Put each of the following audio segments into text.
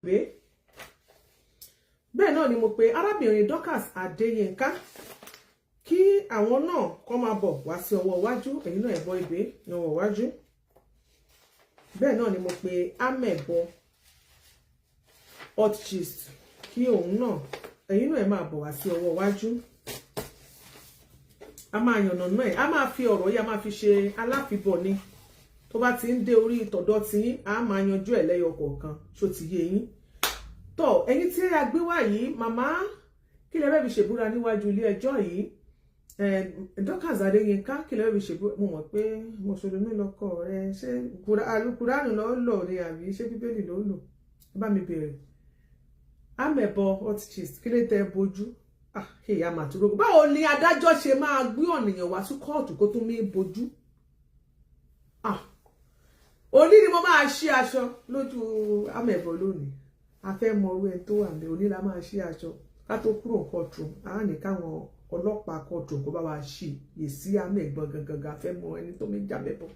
Gbé bẹ́ẹ̀ náà ni mo pe arábìnrin Dorcas Adéyínká kí àwọn náà kọ́ máa bọ̀ wá sí ọwọ́ iwájú. Ẹ̀yin náà, ẹ̀bọ ibè ní ọwọ́ iwájú. Bẹ́ẹ̀ náà ni mo pe Amẹ̀bọ Hot Gist kí òun náà, ẹ̀yin náà, ẹ̀ máa bọ̀ wá sí ọwọ́ iwájú. A máa yànnà náà ẹ̀, a máa fi ọ̀rọ̀ yìí, a máa fi ṣe aláfibọ̀ ni. Tó bá ti ń dé orí tọ̀dọ̀ tí a máa yanjú ẹ̀ lẹ́yọ kọ̀ọ̀kan. Ṣó ti yé yín? Tọ́ ẹ̀yin tí a gbé wá yìí, màmá, kí lẹ fẹ́ fi ṣèbúra níwájú ilé ẹjọ́ yìí? Dorcas Adéyínká, kí lẹ fẹ́ fi ṣèbúra? Mo mọ̀ pé mùsùlùmí lọkọ rẹ. Ṣé Kùránù ló lò ní àbí ṣé Bíbélì ló lò? Ẹ bá mi bèrè. Amẹ̀bọ Hot Gist, kí lè tẹ bojú? Ìyá màtúrò, báwo ni adájọ́ ṣe máa gbé ọ̀nìyàn wá sí kóòtù kó tún mí bojú? Òní ni mo máa ṣí aṣọ lójú Amẹ̀bọ lónìí. A fẹ́ mọ orú ẹni tó wà ní òní la máa ṣí aṣọ ká tó kúrò kóòtù. Á ní káwọn ọlọ́pàá kóòtù kó bá wa ṣí yèsí Amẹ̀gbọ́n gangan. A fẹ́ mọ ẹni tó mi jámẹ́bọ̀,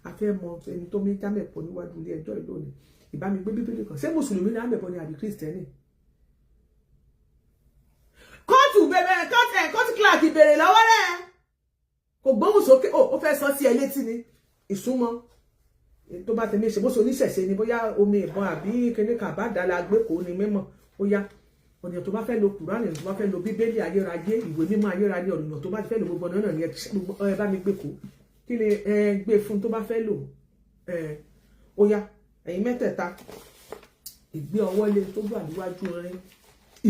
a fẹ́ mọ ẹni tó mi jámẹ́bọ̀ níwájú ilé ẹjọ́ yìí lónìí. Ìbá mi gbé Bíbélì kan. Ṣé mùsùlùmí ni Amẹ̀bọ ni àbí Kristẹni? Kóòtù bẹ̀rẹ̀, kóòtù ẹ̀, kóòtù clerk béèrè lọ́wọ́ rẹ̀, kò gbóhùn sókè. Ó fẹ́ sọ sí ẹ létí ni ìsúnmọ́ tó bá tẹ̀lé ṣe bó ṣe oníṣẹ̀ṣe ni, bóyá omi ìbọn àbí kíní kan bá dá la gbé kó ni mímọ̀. Ó yá, ọ̀nà tó bá fẹ́ lo Kùránì, tó bá fẹ́ lo Bíbélì ayérayé, ìwé mímọ́ ayérayé, ọ̀nà tó bá fẹ́ lo gbogbo ọ̀nà náà ni ẹ bá mi gbé kó. Kí ni ẹ gbé fún tó bá fẹ́ lò? Ẹ ó yá, ẹ̀yin mẹ́tẹ̀ẹ̀ta, ìgbé ọwọ́ lé tó wà níwájú rin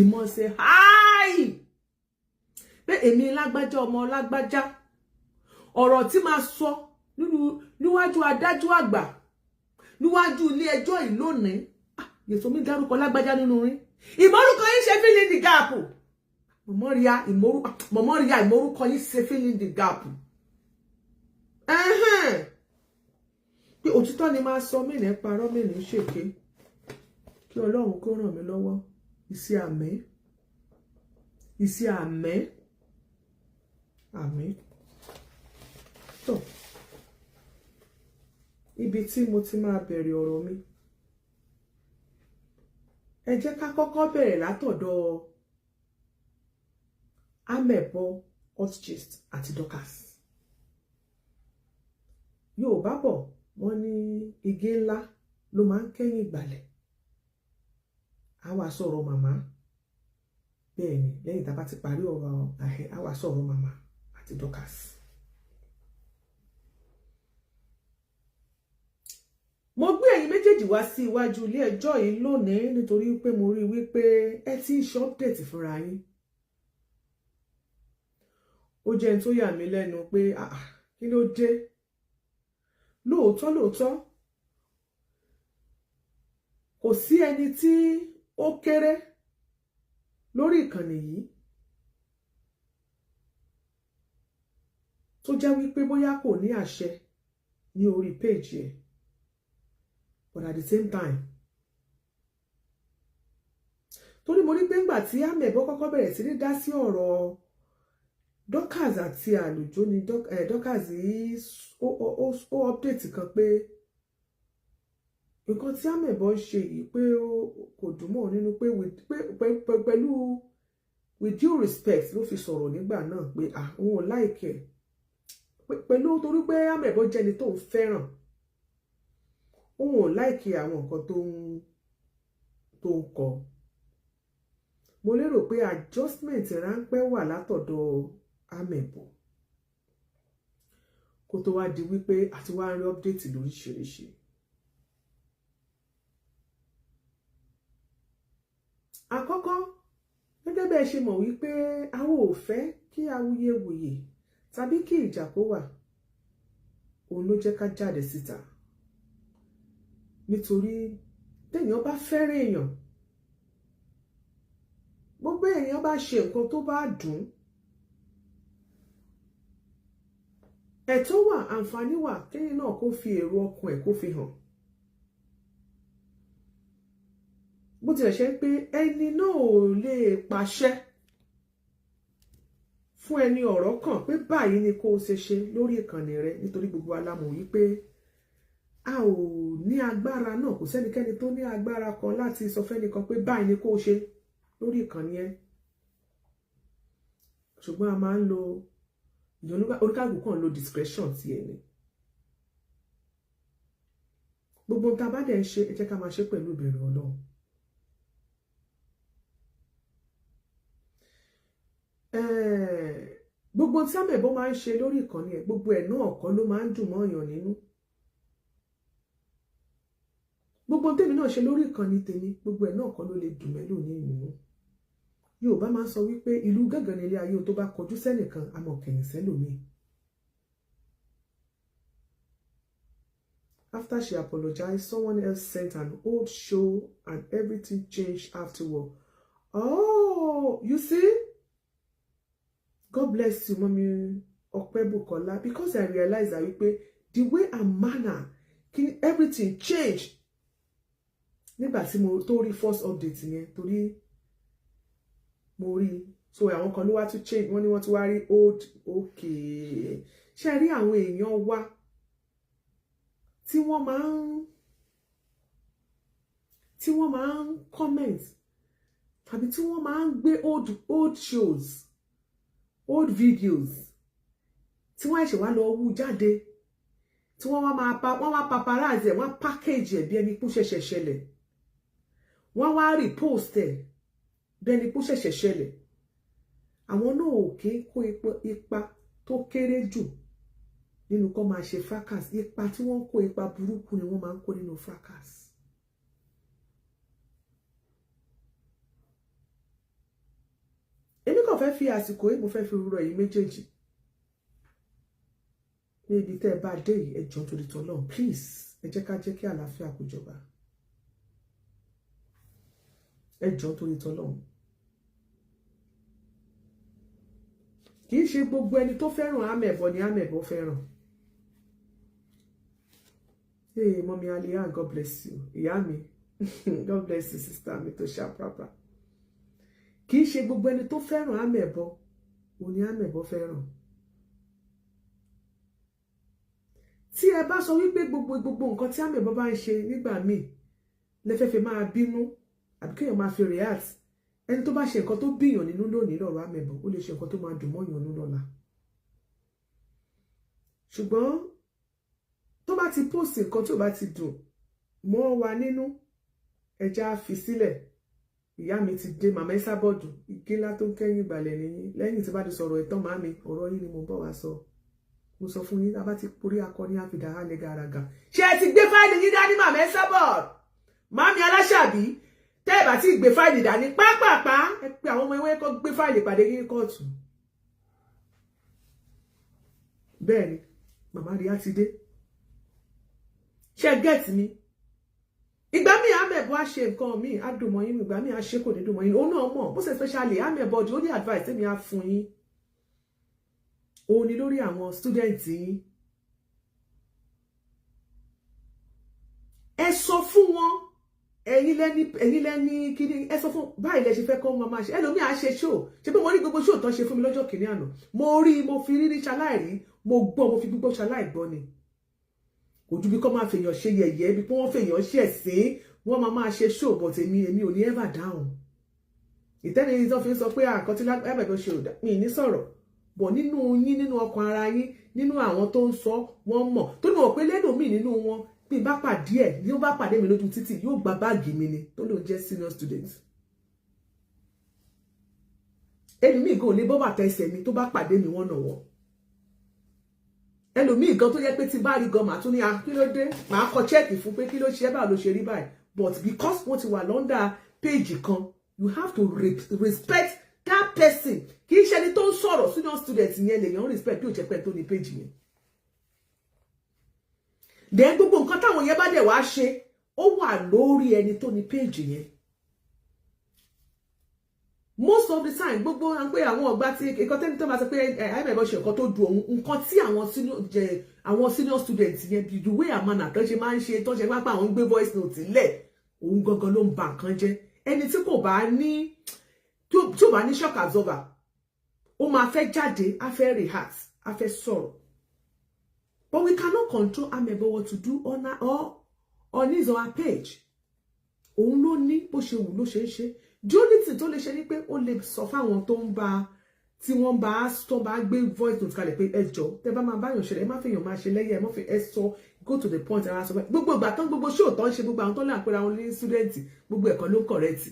ìmọ̀ ṣe háì pé èmi lágbájá, ọmọ lágbájá, ọ̀rọ̀ tí máa sọ nínú níwájú adájọ́ àgbà níwájú ilé ẹjọ́ yìí lónìí. Yètò mi dárúkọ lágbájá nínú rin, ìmọ̀rúkọ yín ṣe fill in the gap. Mọ̀mọ́ ríà, mọ̀mọ́ ríà, ìmọ̀rúkọ yín ṣe fill in the gap pé òtítọ́ ni máa sọ mí ní parọ́ mí ní ṣèké. Kí Ọlọ́run kó ràn mí lọ́wọ́. Iṣẹ́ àmín, iṣẹ́ àmín, àmín. Tó ibi tí mo ti máa bẹ̀rẹ̀ ọ̀rọ̀ mi, ẹ jẹ́ ká kọ́kọ́ bẹ̀rẹ̀ látọ̀dọ̀ Amẹ̀bọ Hot Gist àti Dorcas. Yorùbá bọ̀, wọ́n ní igi ńlá ló máa ń kẹ́yìn ìgbàlẹ̀. A wá sọ̀rọ̀ màmá. Bẹ́ẹ̀ ni, lẹ́yìn tá a bá ti parí ọ̀rọ̀ ahẹ́, a wá sọ̀rọ̀ màmá àti Dorcas. Mo gbé ẹ̀yin méjèèjì wá sí iwájú ilé ẹjọ́ yìí lónìí nítorí pé mo rí i wípé ẹ ti ń ṣe update fúnra yín. Ó jẹ́ ẹni tó yà mí lẹ́nu pé kí ló dé? Lóòótọ́ lóòótọ́, kò sí ẹni tí ó kéré lórí ìkànnì yìí tó jẹ́ wípé bóyá kò ní àṣẹ ní orí péèjì ẹ̀, but at the same time, torí mo rí pé ńgbà tí Amẹ̀bọ kọ́kọ́ bẹ̀rẹ̀ sí ní dá sí ọ̀rọ̀ Dorcas àti àlùjọ ni Dorcas yìí, ó update kan pé nǹkan tí Amẹ̀bọ ṣe yìí, pé kò dùn mọ́ nínú, pé pẹ̀lú with due respect ló fi sọ̀rọ̀ nígbà náà pé òun ò like ẹ̀ pẹ̀lú, torí pé Amẹ̀bọ jẹ́ni tó ń fẹ́ràn, òun ò like àwọn nǹkan tó ń kọ. Mo lérò pé adjustment ráńpẹ́ wà látọ̀dọ̀ Amẹ̀bọ kó tó wá di wípé àti wá ń rí update lóríṣiríṣi. Àkọ́kọ́, gẹ́gẹ́ bẹ́ẹ̀ ṣe mọ̀ wípé àwọn ò fẹ́ kí awuyewuye tàbí kí ìjà kó wà, òun ló jẹ́ ká jáde síta, nítorí téèyàn bá fẹ́ràn èèyàn, gbogbo èèyàn bá ṣe nǹkan tó bá dùn, ẹ̀tọ́ wà, àǹfààní wà kéèyàn náà kó fi èrò ọkàn ẹ̀ kó fi hàn. Bó tilẹ̀ ṣe pé ẹni náà ò lè pàṣẹ fún ẹni ọ̀rọ̀ kàn pé báyìí ni kó o ṣe ṣe lórí ìkànnì rẹ, nítorí gbogbo wa la mọ̀ wípé A ò ní agbára náà, kò sẹ́nikẹ́ni tó ní agbára kan láti sọ fẹ́nìkan pé báyìí ni kó ṣe lórí ìkànnì ẹ, ṣùgbọ́n a máa ń lo, oníkàgùn kan lo discretion ti ẹ ni. Gbogbo ohun tá a bá dẹ̀ ń ṣe, ẹ jẹ́ ká máa ṣe pẹ̀lú ìbẹ̀rù Ọlọ́run. Gbogbo tí Amẹ̀bọ máa ń ṣe lórí ìkànnì ẹ̀, gbogbo ẹ̀ náà kọ́ ló máa ń dùn mọ́ èèyàn nínú. Gbogbo tèmi náà ṣe lórí ìkànnì tèmi, gbogbo ẹ̀ náà kọ́ ló lè dùn mẹ́lò ní ìnú. Yorùbá máa ń sọ wípé ìlú gángan nílé ayé, tó bá kọjú sẹ́nìkan, àmọ́ kẹ̀yìn sẹ́lòmíì. After she apologized, someone else sent an old show and everything changed afterward. Oh, you see? God bless you, Mommy Ọpẹ́ Bukola, because I realize that wípé the way and manner everything changed nígbà tí mo tó rí first update yẹn, torí mo rí. So àwọn kan ló wá tún change, wọ́n ní wọ́n tún wá rí old. Okay, ṣe rí àwọn èèyàn wa tí wọ́n máa ń comment tàbí tí wọ́n máa ń gbé old old shows, old videos tí wọ́n ṣẹ̀ṣẹ̀ wá lọ wú jáde, tí wọ́n wá máa pa, wọ́n wá paparazzi ẹ̀, wọ́n package ẹ̀ bí ẹni kú ṣẹ̀ṣẹ̀ ṣẹlẹ̀, wọ́n wá repost ẹ̀ bí ẹni kú ṣẹ̀ṣẹ̀ ṣẹlẹ̀. Àwọn náà ò kí ń kó ipa tó kéré jù nínú kó máa ṣe fracas. Ipa tí wọ́n ń kó, ipa burúkú ni wọ́n máa ń kó nínú fracas. Èmi kàn fẹ́ fi àsìkò yìí, mo fẹ́ fi rọ ẹ̀yin méjèèjì ní ibi tẹ́ ẹ bá dé yìí. Ẹ jọ̀ọ́, torí t'Ọlọ́run, please, ẹ jẹ́ ká jẹ́ kí àlàáfíà kó jọba. Ẹ jọ̀ọ́, torí t'Ọlọ́run. Kì í ṣe gbogbo ẹni tó fẹ́ràn Amẹ̀bọ ni Amẹ̀bọ fẹ́ràn. Hey, Mommy Aliyan, God bless you. Ìyá mi, God bless you, sister mi tó ṣàprápra. Kì í ṣe gbogbo ẹni tó fẹ́ràn Amẹ̀bọ òun ni Amẹ̀bọ fẹ́ràn. Tí ẹ bá sọ wípé gbogbo gbogbo nǹkan tí Amẹ̀bọ bá ń ṣe nígbà míì lẹ́fẹ̀ẹ́ máa bínú àbí kéèyàn máa fi react, ẹni tó bá ṣe nǹkan tó bíyàn nínú lónìí lọ́rọ̀ Amẹ̀bọ, ó lè ṣe nǹkan tó máa dùn mọ́yàn nínú lọ́la. Ṣùgbọ́n tó bá ti post nǹkan tí ò bá ti dùn mọ́ wa nínú, ẹja fi sílẹ̀. Ìyá mi ti dé, màmá Ẹsábọ̀dù, igi ńlá tó ń kẹ́yìn ìgbàlẹ̀ nìyí. Lẹ́yìn tí bá ti sọ̀rọ̀ ẹ̀tàn, màmí, ọ̀rọ̀ yìí ni mo bọ̀ wá sọ. Mo sọ fún yín, a bá ti porí akọni, àfìdá hálẹ̀ gàràgà. Ṣé ẹ ti gbé fáìlì yín dání, màmá Ẹsábọ̀dù, màmí Aláṣàbí? Tẹ́ ẹ bá ti gbé fáìlì dání, pápápá ẹ pé àwọn ọmọ ewé kọ́ gbé fáìlì pàdé yín kóòtù. Bẹ́ẹ̀ ni màmá rí á ti dé. Ṣé ẹ gẹ́ẹ̀tì mi? Ìgbà míì Amẹ̀bọ á ṣe nǹkan míì, á dùn mọ́ yín. Ìgbà míì á ṣe, kò ní dùn mọ́ yín. Òun náà mọ̀, most especially Amẹ̀bọ, the only advice tèmi á fún yín òun ni lórí àwọn student yín. Ẹ sọ fún wọn, ẹ̀yin lẹ́ni kíní, ẹ sọ fún báyìí lẹ ṣe fẹ́ kọ́ wọn máa ṣe. Ẹlòmíì á ṣe show. Ṣe pé mo rí gbogbo show tán ṣe fún mi lọ́jọ́ kìíní àná, mo rí, mo fi rírí ṣaláìrí, mo gbọ́, mo fi gbígbọ́ ṣaláìgbọ́ ni. Kò ju bí kọ́ máa fèèyàn ṣe yẹ̀yẹ́, bí pé wọ́n fèèyàn ṣe ẹ̀sín, wọ́n máa máa ṣe show, but èmi ò ní ever down. Ìtẹ́ni tó fi ń sọ pé àkọ́ tí Amẹ̀bọ ṣe ò dá mi ní sọ̀rọ̀ bọ̀ nínú yín, nínú ọkàn ara yín, nínú àwọn tó ń sọ, wọ́n mọ̀ tó ní mọ̀ pé lẹ́nu mi nínú wọn, bí bá pàdé ẹ̀, bí ó bá pàdé mi lójú títì, yóò gba báàgì mi ni tó lóun jẹ́ senior student. Ẹlòmíì gan ò ní bọ́ bàtà ẹsẹ̀ mi tó bá pàdé mi wọ́n nà wọ́n. Ẹlòmíì gan tó yẹ pé tí bá rí gan, màá tún ní kí ló dé, màá kọ cheque fún pé kí ló ṣe é, báwo ló ṣe rí báyìí. But because wọ́n ti wà l'under page kan, you have to respect that person. Kì í ṣe ẹni tó ń sọ̀rọ̀, senior student yẹn lèèyàn respect bí ò jẹ́ pé tó ní page yẹn. Then gbogbo nǹkan táwọn yẹn bá dẹ̀ wá ṣe, ó wà lórí ẹni tó ní page yẹn. Most of the time, gbogbo à ń pé àwọn ọgbà tí nǹkan tẹ́ni tó máa sọ pé Amẹ̀bọ ṣe nǹkan tó dùn òun, nǹkan tí àwọn senior student yẹn, the way and manner tó ṣe máa ń ṣe, tó ṣe máa ń pa àwọn gbé voice note lẹ̀, òun gangan ló ń ba nǹkan jẹ́. Ẹni tí kò bá ní, tí ò bá ní shock absorber, ó máa fẹ́ jáde, á fẹ́ react, á fẹ́ sọ̀rọ̀. But we cannot control Amebo what to do on her or on his or her page. Òun ló ní bó ṣe wù ló ṣe ń ṣe. The only thing tó lè ṣe ni pé ó lè sọ fáwọn tó ń bá tí wọ́n bá tó bá gbé voice note kalẹ̀ pé ẹ jọ, tẹ́ bá máa báyọ̀ ṣẹlẹ̀, ẹ má fèèyàn máa ṣe lẹ́yìn, ẹ má fi ẹ sọ, go to the point. Ẹ máa sọ pé gbogbo ìgbà tán, gbogbo show tó ń ṣe, gbogbo àwọn tó lè àpẹẹrẹ àwọn ní student, gbogbo ẹ̀kọ́ ló correct.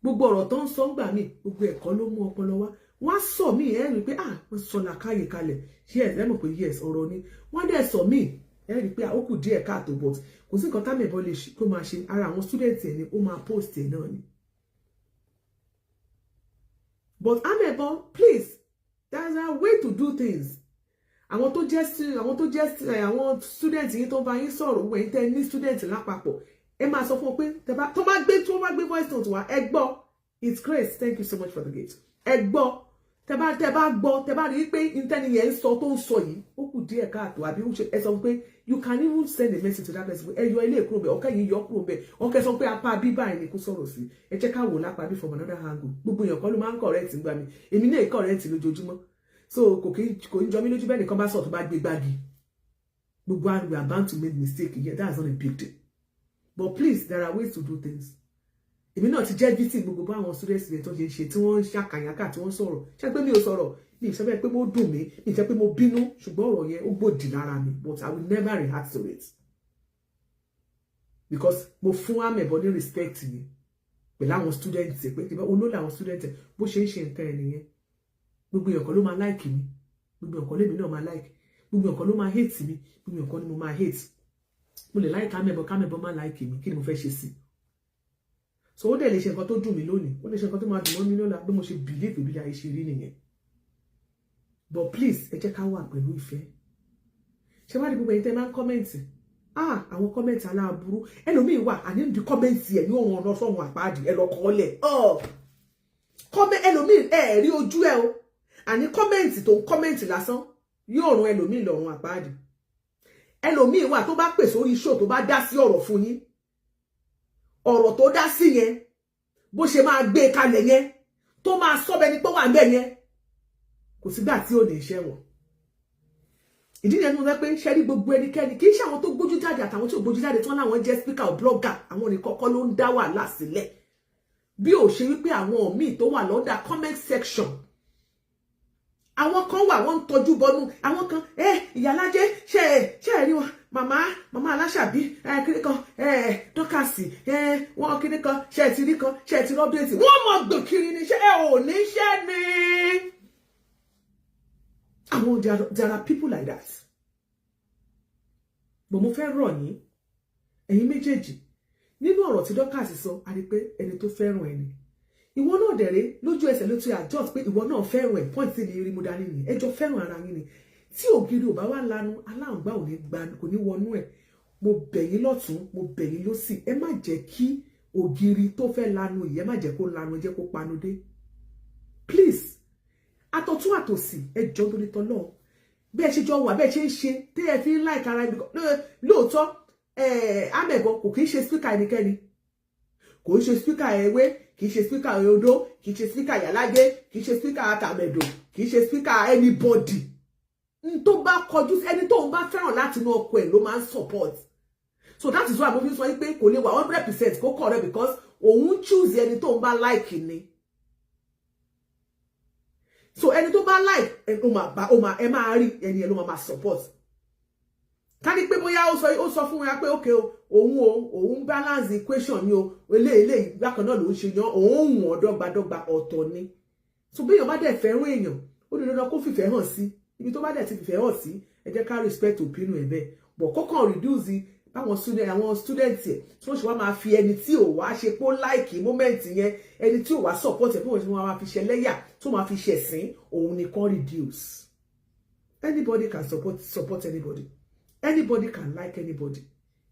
Gbogbo ọ̀rọ̀ tó ń sọ ń gbà mí, gbogbo ẹ̀kọ́ ló mú ọpọlọ wá. Wọ́n á sọ mí, ẹ rí i pé, ah, wọ́n sọ làkàyè kalẹ̀. Yes, ẹ mọ̀ pé yes, ọ̀rọ̀ ni. Wọ́n dẹ̀ sọ mí, ẹ rí i pé ó kù díẹ̀ káàtó, but kò sí nǹkan támẹ̀bọ lè ṣe kó máa ṣe. Ara àwọn student ẹ̀ ni ó máa post ẹ̀ náà ni. But Amebo, please, there's a way to do things. Àwọn tó jẹ́ àwọn student yín tó ń bá yín sọ̀rọ̀, wọ́n ẹ̀yin tẹ́ ní student lápapọ̀, ẹ máa sọ fún wọn pé tó bá gbé voice note wá, ẹ gbọ́. It's great, thank you so much for the gift. Ẹ gbọ́, tẹ́ bá gbọ́, tẹ́ bá rí i pé intẹ́ni yẹn ń sọ tó ń sọ yìí, ó kù díẹ̀ káàtó, àbí ó ṣe, ẹ sọ pé you can even send a message to that person. Ẹ yọ ilé kúrò bẹ́ẹ̀, ọkẹ́ yìí yọ kúrò bẹ́ẹ̀, ọkẹ́ sọ pé apá bíbá ẹ̀ ni kó sọ̀rọ̀ sí, ẹ jẹ́ ká wò lápá bí from another angle. Gbogbo èèyàn kan ló máa ń correct gbà mí. Èmi náà correct lójoojúmọ́, so kò ń jọ mí lójú bẹ́ẹ̀ nìkan bá sọ̀rọ̀ tó bá gbé gbági. Gbogbo, we are bound to make mistake here. That's not a big deal, but please, there are ways to do things. Èmi náà ti jẹ́ victim gbogbo bá àwọn students rẹ̀ tó ṣe ń ṣe, tí wọ́n ń ṣàkàyàkà, tí wọ́n sọ̀rọ̀. Ṣé pé mi ò sọ̀rọ̀? Mi ì sọ bẹ́ẹ̀ pé mo dùn mí, mi ì sọ pé mo bínú, ṣùgbọ́n ọ̀rọ̀ yẹn ó gbòdì lára mi, but I will never react to it because mo fún Amẹ̀bọ ní respect yẹn pẹ̀lú àwọn students pé olólè àwọn students, bó ṣe ń ṣe nǹkan ẹ̀ nìyẹn. Gbogbo èèyàn kan ló máa like mi, gbogbo èèyàn kan lèmi náà máa like, gbogbo èèyàn kan ló máa hate mi, gbogbo èèyàn kan ni mo máa hate. Mo lè like Amẹ̀bọ, kÁmẹ̀bọ máa like mi. Kí ni mo fẹ́ ṣe sí? So ó dẹ̀ lè ṣe nǹkan tó dùn mí lónìí, ó lè ṣe nǹkan tó máa dùn mọ́ mi lọ́la. Bí mo ṣe believe ìbílẹ̀ ayé ṣe rí nìyẹn. But please, ẹ jẹ́ ká wà pẹ̀lú ìfẹ́. Ṣé wá ní gbogbo ẹ̀yin tẹ́ máa ń comment, ah, àwọn comment aláàbúrú, ẹlòmíín wà àní ní comment ẹ̀ ní òun ọ̀nà sọ̀run àpáàdì, ẹ lọ kọ́ lẹ̀ ẹlòmíín ẹ̀ rí ojú ẹ o. Àní comment tó ń comment lásán yóò rún ẹlòmíín lọ́run àpáàdì. Ẹlòmíín wà tó bá pè sórí show, tó bá dá sí ọ̀rọ̀ fún yín, ọ̀rọ̀ tó dá sí yẹn, bó ṣe máa gbé kalẹ̀ yẹn, tó máa sọ́bẹ̀ ní pé wà ń bẹ̀ yẹn, kò sígbà tí ò ní iṣẹ́ wọn. Ìdí nìyẹn tí mo fẹ́ pé ṣe rí gbogbo ẹnikẹ́ni, kì í ṣe àwọn tó gbójú jáde àtàwọn tí ò gbójú jáde tí wọ́n láwọn jẹ́ speaker or blogger, àwọn nìkan kọ́ ló ń dá wàhálà sílẹ̀. Bí ò ṣe wípé àwọn míì tó wà lọ́dà comment section, àwọn kan wà, wọ́n ń tọ́jú bọnú àwọn kan. Ẹ ìyálájẹ, ṣe ẹ rí wọn, màmá aláṣàbí, ẹ kiri kan, ẹ dọ́kàsì, ẹ wọn kiri kan, ṣe ti rí kan, ṣe ti rọ́bìtì, wọ́n mọ̀ gbò kiri ni. Ṣé ẹ ò ní ṣẹ́ ni? Àwọn, there are people like that. But mo fẹ́ rọ̀ yín, ẹ̀yin méjèèjì, nínú ọ̀rọ̀ tí dọ́kàsì sọ, a rí pé ẹni tó fẹ́ràn ẹni, ìwọ náà dẹ̀rẹ́ lójú ẹsẹ̀ ló ti adjust pé ìwọ náà fẹ́ràn ẹ̀. Point ní rí mú dání nìyẹn. Ẹjọ́ fẹ́ràn ara yín ni. Tí ògiri ò bá wá lanu, aláǹgbá ò ní gba, kò ní wọnú ẹ̀. Mo bẹ̀ yín lọ́tún, mo bẹ̀ yín lósì, ẹ má jẹ́ kí ògiri tó fẹ́ lanu yìí, ẹ má jẹ́ kó lanu, ẹ jẹ́ kó panu dé, please. Àtọ̀tún àtòsì, ẹ jọ̀ọ́, nítorí tọ́lọ́run, bí ẹ ṣe jọ wà, bẹ́ẹ̀ ṣe ń ṣe tí ẹ fi ń like ara ẹni lóòótọ́. Amẹ̀bọ kò kì í ṣe speaker ẹnikẹ́ni, kò ń ṣe speaker ewé, kì í ṣe speaker odó, kì í ṣe speaker yàlágé, kì í ṣe speaker àtàmẹ̀dò, kì í ṣe speaker anybody. N tó bá kọjú sí ẹni tóun bá fẹ́ràn láti inú ọkọ ẹ̀ ló máa ń support. So that is why mo fi sọ pé kò lè wà 100% kó correct, because òun choose ẹni tóun bá like ni. So ẹni tó bá like ẹ, ó máa bá ó máa ẹ máa rí ẹni ẹ ló máa support. Ká ní pé bóyá ó sọ fún wa pé okay o, òun o, òun balance equation ni o, eléyìí bákan náà ló ń ṣe yan òun wọ̀n dọ́gbadọ́gba, ọ̀tọ̀ ni. So bí èèyàn bá dẹ̀ fẹ́ràn èèyàn, ó di dandan kó fìfẹ́ hàn sí ibi tó bá dẹ̀ ti fìfẹ́ hàn sí. Ẹ jẹ́ ká respect opinion ẹ̀ bẹ́ẹ̀, but kọ́kàn reduce báwọn student, àwọn student ẹ̀ tí wọ́n ṣe wá máa fi ẹni tí ò wá ṣe pé ó like moment yẹn, ẹni tí ò wá support ẹ̀, bí wọ́n ṣe máa fi ṣẹlẹ́yà, tó máa fi ṣẹ̀sín, òun nìkan reduce. Anybody can support anybody, anybody can like anybody.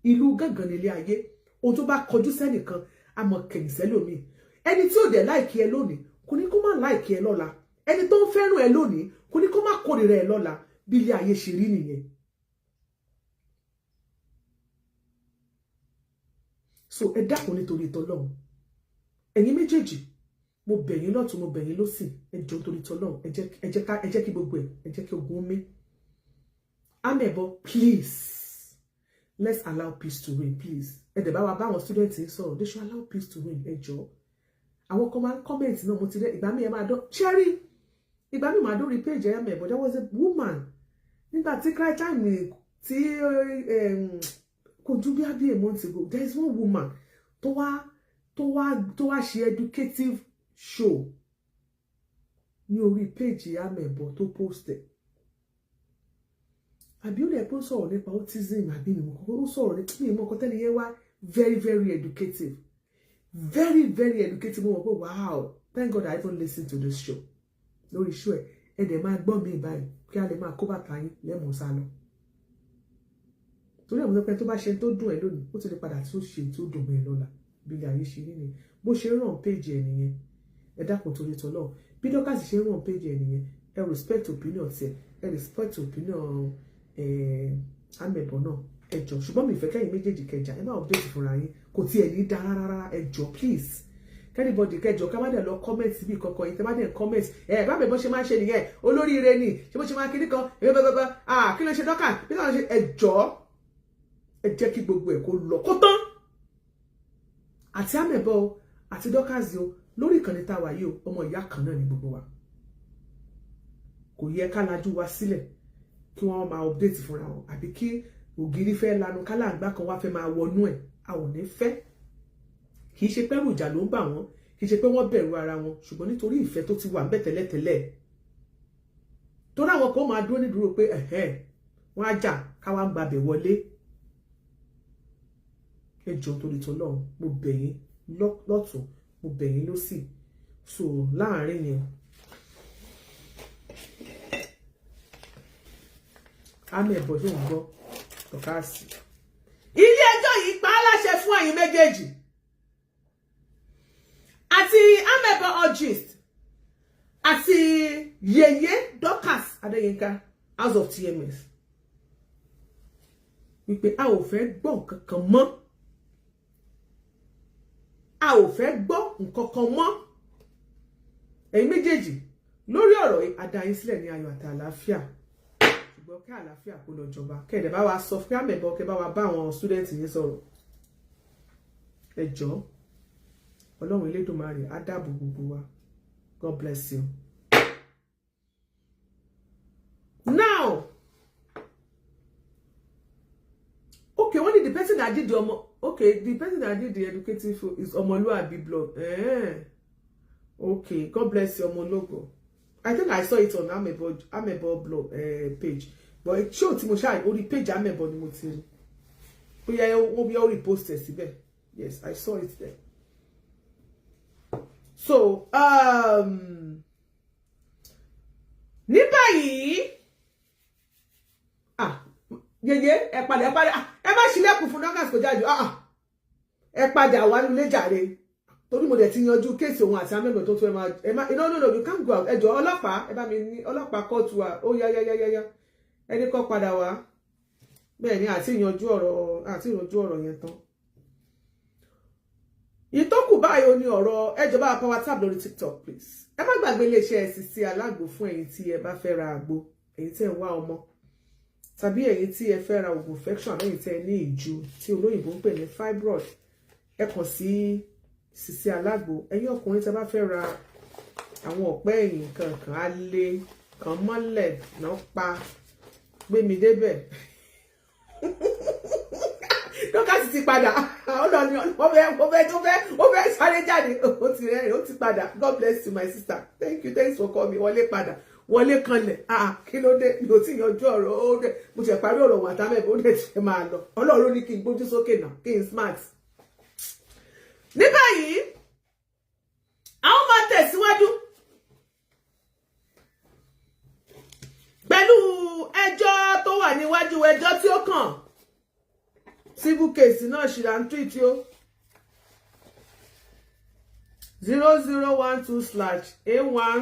Ìlú gángan nílé ayé. Ohun tó bá kọjú sẹ́nìkan, a mọ̀ kẹ̀yìn sẹ́lòmíì. Ẹni tí ò dẹ̀ like ẹ lónìí, kò ní kó má like ẹ lọ́la. Ẹni tó ń fẹ́ràn ẹ lónìí, kò ní kó má kórìíra ẹ lọ́la. Bí ilé ayé ṣe rí nìyẹn. So ẹ dákun, nítorí tọlọ́run, ẹ̀yin méjèèjì, mo bẹ̀ yín lọ́tún, mo bẹ̀ yín lósì, ẹ jọ̀ọ́, nítorí tọlọ́run, ẹ jẹ́ kí gbogbo ẹ jẹ́ kí ogun mi. Amebo, please, let's allow peace to reign, please. Ẹ dẹ̀ bá wa bá àwọn students yìí sọ̀rọ̀. They should allow peace to reign. Ẹ jọ̀ọ́, àwọn kan máa ń comment náà, mo ti rẹ ìgbà mi, ẹ máa dán cherry, ìgbà mi máa dórí page ẹ Amebo. There was a woman nígbà tí cry time tí kò ju bí a month ago, there is one woman tó wá ṣe educative show ní orí page Amebo tó post ẹ̀, àbí ó lè pé ó sọ̀rọ̀ nípa autism, àbí mi mọ̀, ó sọ̀rọ̀ ní mi mọ̀ kọ́tẹ́ni yẹn wá, very very educative, very very educative. Mo mọ̀ pé wow, thank God I even listen to this show. Lórí show ẹ̀, ẹ dẹ̀ máa gbọ́ mi báyìí kí a lè máa kó bàtà yín lẹ́mọ̀ọ́ sá lọ, torí àwọn ọ̀pẹ tó bá ṣe tó dùn ẹ́ lónìí, ó ti lè padà tó ṣe tó dùn mọ́ ẹ lọ́la. Bí ilé ayé ṣe rí ni bó ṣe ràn péjì ẹ nìyẹn. Ẹ dákun torí tọ́lọ́, bí Dorcas ṣe ràn péjì ẹ nìyẹn. Ẹ respect opinion tiẹ̀, ẹ respect opinion Amẹ̀bọ̀ náà, ẹ jọ. Ṣùgbọ́n mi ìfẹ́ kẹ́yìn méjèèjì kẹjà, ẹ má update fúnra yín, kò tiẹ̀ ní dá rárá. Ẹ jọ, please, anybody kẹjọ ká má dẹ̀ lọ comment bí kankan yìí. Tẹ má dẹ̀ comment, ẹ bá mi bó ṣe máa ń ṣe nìyẹn, olóríire ni ṣé bó ṣe máa kíní kan ẹ bá bá ah, kí ló ṣe Dorcas bí káwọn ṣe? Ẹ jọ, ẹ jẹ́ kí gbogbo ẹ̀ kó lọ kó tán. Àti Amẹ̀bọ̀ o, àti Dorcas o, lórí ìkànnì tá a wà yìí o, ọmọ ìyá kan náà ni gbogbo wa. Kò yẹ ká lajú wa sílẹ̀ kí wọ́n máa update fúnra wọn, àbí kí ògiri fẹ́ lanu kálàǹgbá kan wá fẹ́ máa wọnú ẹ̀. A ò ní fẹ́. Kì í ṣe pé ìjà ló ń bà wọ́n, kì í ṣe pé wọ́n bẹ̀rù ara wọn, ṣùgbọ́n nítorí ìfẹ́ tó ti wà ńbẹ̀ tẹ́lẹ̀tẹ́lẹ̀, torí àwọn kan máa dúró nídúró pé ẹ̀hẹ́n, wọ́n á jà káwá gbabẹ̀ wọlé. Ẹ jọ̀ọ́, torí tọlọ́run, mo bẹ̀ yín lọ́tún, mo bẹ̀ yín lósì. So láàárín yẹn, Amẹ̀bọ̀ tó ń gbọ́ Dorcas, ilé ẹjọ́ yìí pa á láṣẹ fún ẹ̀yin méjèèjì, àti Amẹ̀bọ̀ Ogist àti Yèyé Dorcas Adéyínká, House of TMS, wípé a ò fẹ́ gbọ́ nǹkan kan mọ́, a ò fẹ́ gbọ́ nǹkan kan mọ́. Ẹ̀yin méjèèjì, lórí ọ̀rọ̀ yìí, a dá yín sílẹ̀ ní ayọ̀ àti àlàáfíà, ṣùgbọ́n kí àlàáfíà kó lọ jọba. Kẹ́ẹ̀dẹ̀ bá wa sọ fún Amẹ̀bọ̀, kẹ́ bá wa bá àwọn student yín sọ̀rọ̀. Ẹ jọ̀ọ́, Ọlọ́run Elédùmarè á dáàbò gbogbo wa. God bless you. Now, okay, wọ́n ní the person that did the ọmọ, okay, the person that did the educative is Ọmọlúàbí blog. Okay, God bless you, Ọmọlógo. I think I saw it on Amebo blog page, but show tí mo ṣáà orí page Amebo ni mo ti rí. Bóyá wọ́n bí ó repost ẹ̀ síbẹ̀. Yes, I saw it there. So ní báyìí, ah, yeye, ẹ padà, ẹ padà, ẹ má ṣílẹ̀kùn fún Dorcas kò jáde. Ah, ẹ padà wá nílé jàre, torí mo dẹ̀ ti yanjú case òun àti Amẹ́bẹ̀ tó tún. Ẹ máa, ẹ má, no, no, no, you can't go out. Ẹ jọ̀ọ́, ọlọ́pàá, ẹ bá mi ní ọlọ́pàá kóòtù wa. Ó yá yá yá yá yá, ẹni kọ́ padà wá. Bẹ́ẹ̀ ni, àti ìyanjú ọ̀rọ̀, àti ìyanjú ọ̀rọ̀ yẹn tán. Ìtókù báyìí ó ní ọ̀rọ̀ ẹjọba power tap lórí TikTok, please. Ẹ má gbàgbé iléeṣẹ́ Sisi Alágbo fún ẹ̀yin tí ẹ bá fẹ́ ra àgbo, ẹ̀yin tí ẹ ń wá ọmọ, tàbí ẹ̀yin tí ẹ fẹ́ ra oògùn infection, ẹ̀yin tí ẹ ní ìju tí olóyìnbó ń pè ní fibroid, ẹ kàn sí Sisi Alágbo. Ẹ̀yin ọkùnrin tí ẹ bá fẹ́ ra àwọn ọ̀pẹ́ ẹ̀yìn kankan, á lé kàn mọ́lẹ̀ náà pa gbé mi débẹ̀. Dorcas ti padà, ó lọ ní ó fẹ́ ó fẹ́ ó fẹ́ ó fẹ́ sáré jáde, ó ti rẹ́rìn, ó ti padà. God bless you, my sister. Thank you, thanks for coming. Wọlé padà, wọlé kanlẹ̀. Ah, kí ló dé? Mi ò tí yanjú ọ̀rọ̀. Ó dẹ̀ mo ti parí ọ̀rọ̀ wọn àtàmẹ́bọ̀, ó dẹ̀ ti fẹ́ máa lọ. Ọlọ́run ló ní kí n gbójú sókè náà, kí n smart. Ní báyìí, àwọn máa tẹ̀síwájú pẹ̀lú ẹjọ́ tó wà níwájú, ẹjọ́ tí ó kàn, civil case náà ṣì là ń treat o, 0012/A1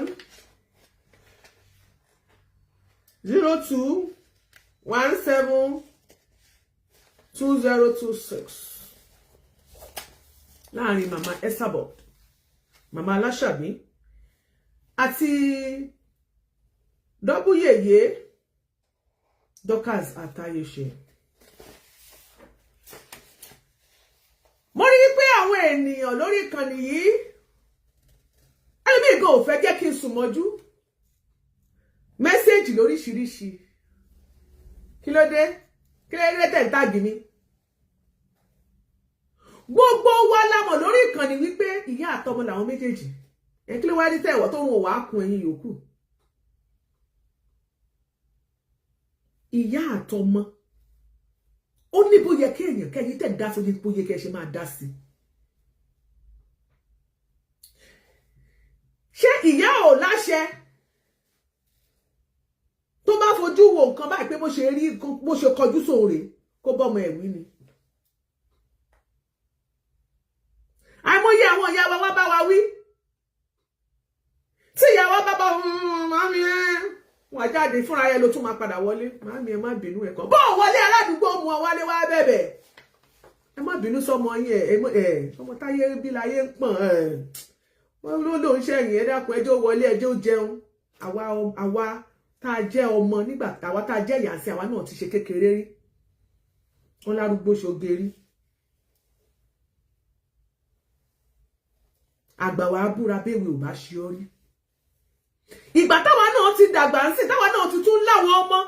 0217 2026 láàrin Mama Esabod, Mama Aláṣàbí, àti Dọ́búyèyé. Dorcas Àtayéṣe. Mo rí pé àwọn ènìyàn lórí ìkànnì yìí, ẹlòmíì gan ò fẹ́ jẹ́ kí n sùn mọ́jú, message lóríṣiríṣi. Kí ló dé? Kí ló dé tẹ̀ ń tag mi? Gbogbo wa la mọ̀ lórí ìkànnì wípé ìyá àtọmọ làwọn méjèèjì. Ẹ kí ló wá dé tẹ̀wọ̀ tó ń wà á kun ẹ̀yin yòókù? Ìyá àtọmọ, ó ní bó yẹ kí èèyàn kẹ́yìn tẹ̀ dá sí, ó ní bó yẹ kí ẹ ṣe máa dá sí. Ṣé ìyá ò láṣẹ tó bá fojú wo nǹkan báyìí pé bó ṣe rí, bó ṣe kọjú sóun rèé, kó bọ́mọ ẹ̀wí ni? Àìmọye àwọn ìyá wa wá bá wa wí, tí ìyá wa bá bá màmí ẹ wọn jáde fúnra ẹ ló tún máa padà wọlé. Màmí, ẹ má bínú, ẹ kàn bó wọlé, aládùúgbò mu ọ wálé wá bẹ̀bẹ̀, ẹ má bínú sọmọ yín, ẹ ẹ ọmọ táyé bí láyé ń pọ̀n ẹ, wọn ló lóun ṣẹ̀yìn, ẹ dákun, ẹjọ́ wọlé, ẹjọ́ jẹun. Àwa tá a jẹ́ ọmọ nígbà àwa tá a jẹ́ ìyá sí, àwa náà ti ṣe kékeré rí, wọn lárúgbó ṣoge rí. Àgbà wa búra béèwé ò bá ṣe ọ rí. Ìgbà táwa náà ti dàgbà ń sìn, táwa náà ti tún láwọn ọmọ,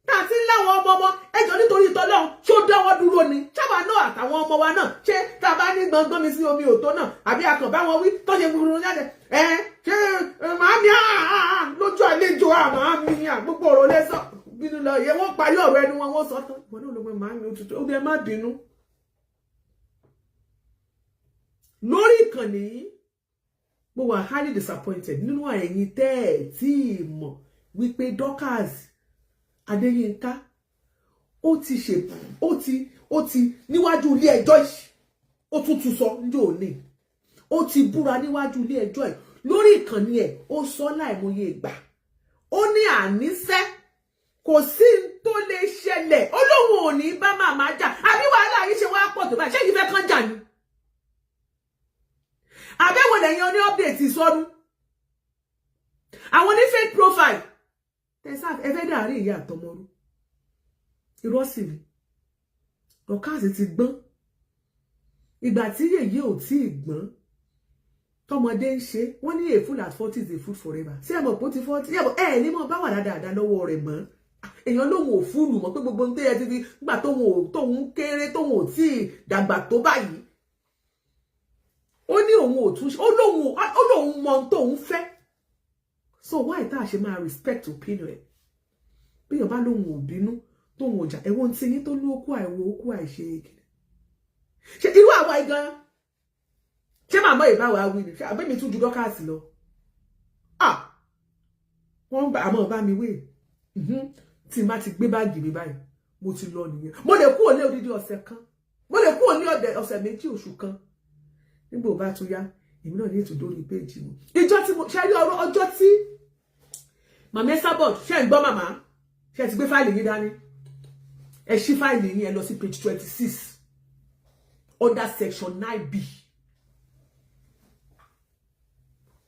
tá a ti ń láwọn ọmọ ọmọ, ẹjọ́ nítorí tọ́lọ́run, ṣó dáwọ́ dúró ni? Ṣáwa náà àtàwọn ọmọ wa náà, ṣé tá a bá ní gbọ̀ngbọ́n mi sí omi òtó náà, àbí akàn bá wọn wí tó ṣe gbúgbúrú jáde, ẹ ṣé màámi lójú àlejò, màámi gbogbo ọ̀rọ̀ lẹ́sọ̀ bínú lọ yẹ, wọ́n parí ọ̀rọ̀ ẹnu wọn, wọ́n sọ tán, ìwọ náà ló mọ màámi òtútù ó dẹ, má bínú. Lórí ìkànnì yìí, mo wà highly disappointed nínú ẹ̀yin tẹ́ ẹ̀ tí ì mọ̀ wípé Dorcas Adéyínká ó ti ṣe, ó ti níwájú ilé ẹjọ́ yìí, ó tún tún sọ ní òní, ó ti búra níwájú ilé ẹjọ́ yìí. Lórí ìkànnì ẹ̀, ó sọ láìmọye ìgbà, ó ní àníṣe kò sí tó lè ṣẹlẹ̀, ó lóun ò ní bá màmá jà. Àbí wàhálà yìí ṣe wá pọ̀ tó báyìí? Ṣé yìí fẹ́ kán jà ni? Àbẹ̀wò lẹ́yìn oní update ìsọnù, àwọn ní fake profile tẹ̀sán, ẹ fẹ́ dàrí ìyá àtọmọrú. Irọ́ sì ni. Dorcas ti gbọ́n. Ìgbà tí yèyé ò tí ì gbọ́n, tọmọdé ń ṣe, wọ́n ní a fool at 40 is a fool forever. Sí ẹ mọ̀ pé ó ti 40 ẹ ní mọ̀ bá wà dáadáa lọ́wọ́ rẹ̀ mọ́. Èèyàn lóun ò fool mọ́, pé gbogbo ohun tó yẹ ti fi nígbà tóun ò tóun kéré, tóun ò tí ì dàgbà tó báyìí, ó ní òun ò tún, ó lóun mọ ohun tóun fẹ́. So why tá a ṣe máa respect opinion ẹ̀? Bí èèyàn bá lóun ò bínú, tóun ò jà, ẹ̀wọ̀n tí yín tó ní okú àìwo okú àìṣe ṣe irú àwa gan, ṣé màmá ìbá wa wí ni? Àbẹ́mi tún ju Dorcas lọ? Ah, wọ́n gbà àmọ́ bá mi wé. Tí n bá ti gbé báàgì mi báyìí, mo ti lọ nìyẹn. Mo lè kúrò ní odidi ọ̀sẹ̀ kan, mo lè kúrò ní ọ̀sẹ̀ 2, oṣù kan. Nígbà ó bá tún yá, èmi náà ní ètò lórí péjì mi. Ìjọ tí mo ṣe rí ọ̀rọ̀ ọjọ́ tí màmá Esabod, ṣe ń gbọ́ màmá? Ṣe ti gbé fáìlì yín dání? Ẹ ṣí fáìlì yín, ẹ lọ sí page 26, under section 9B.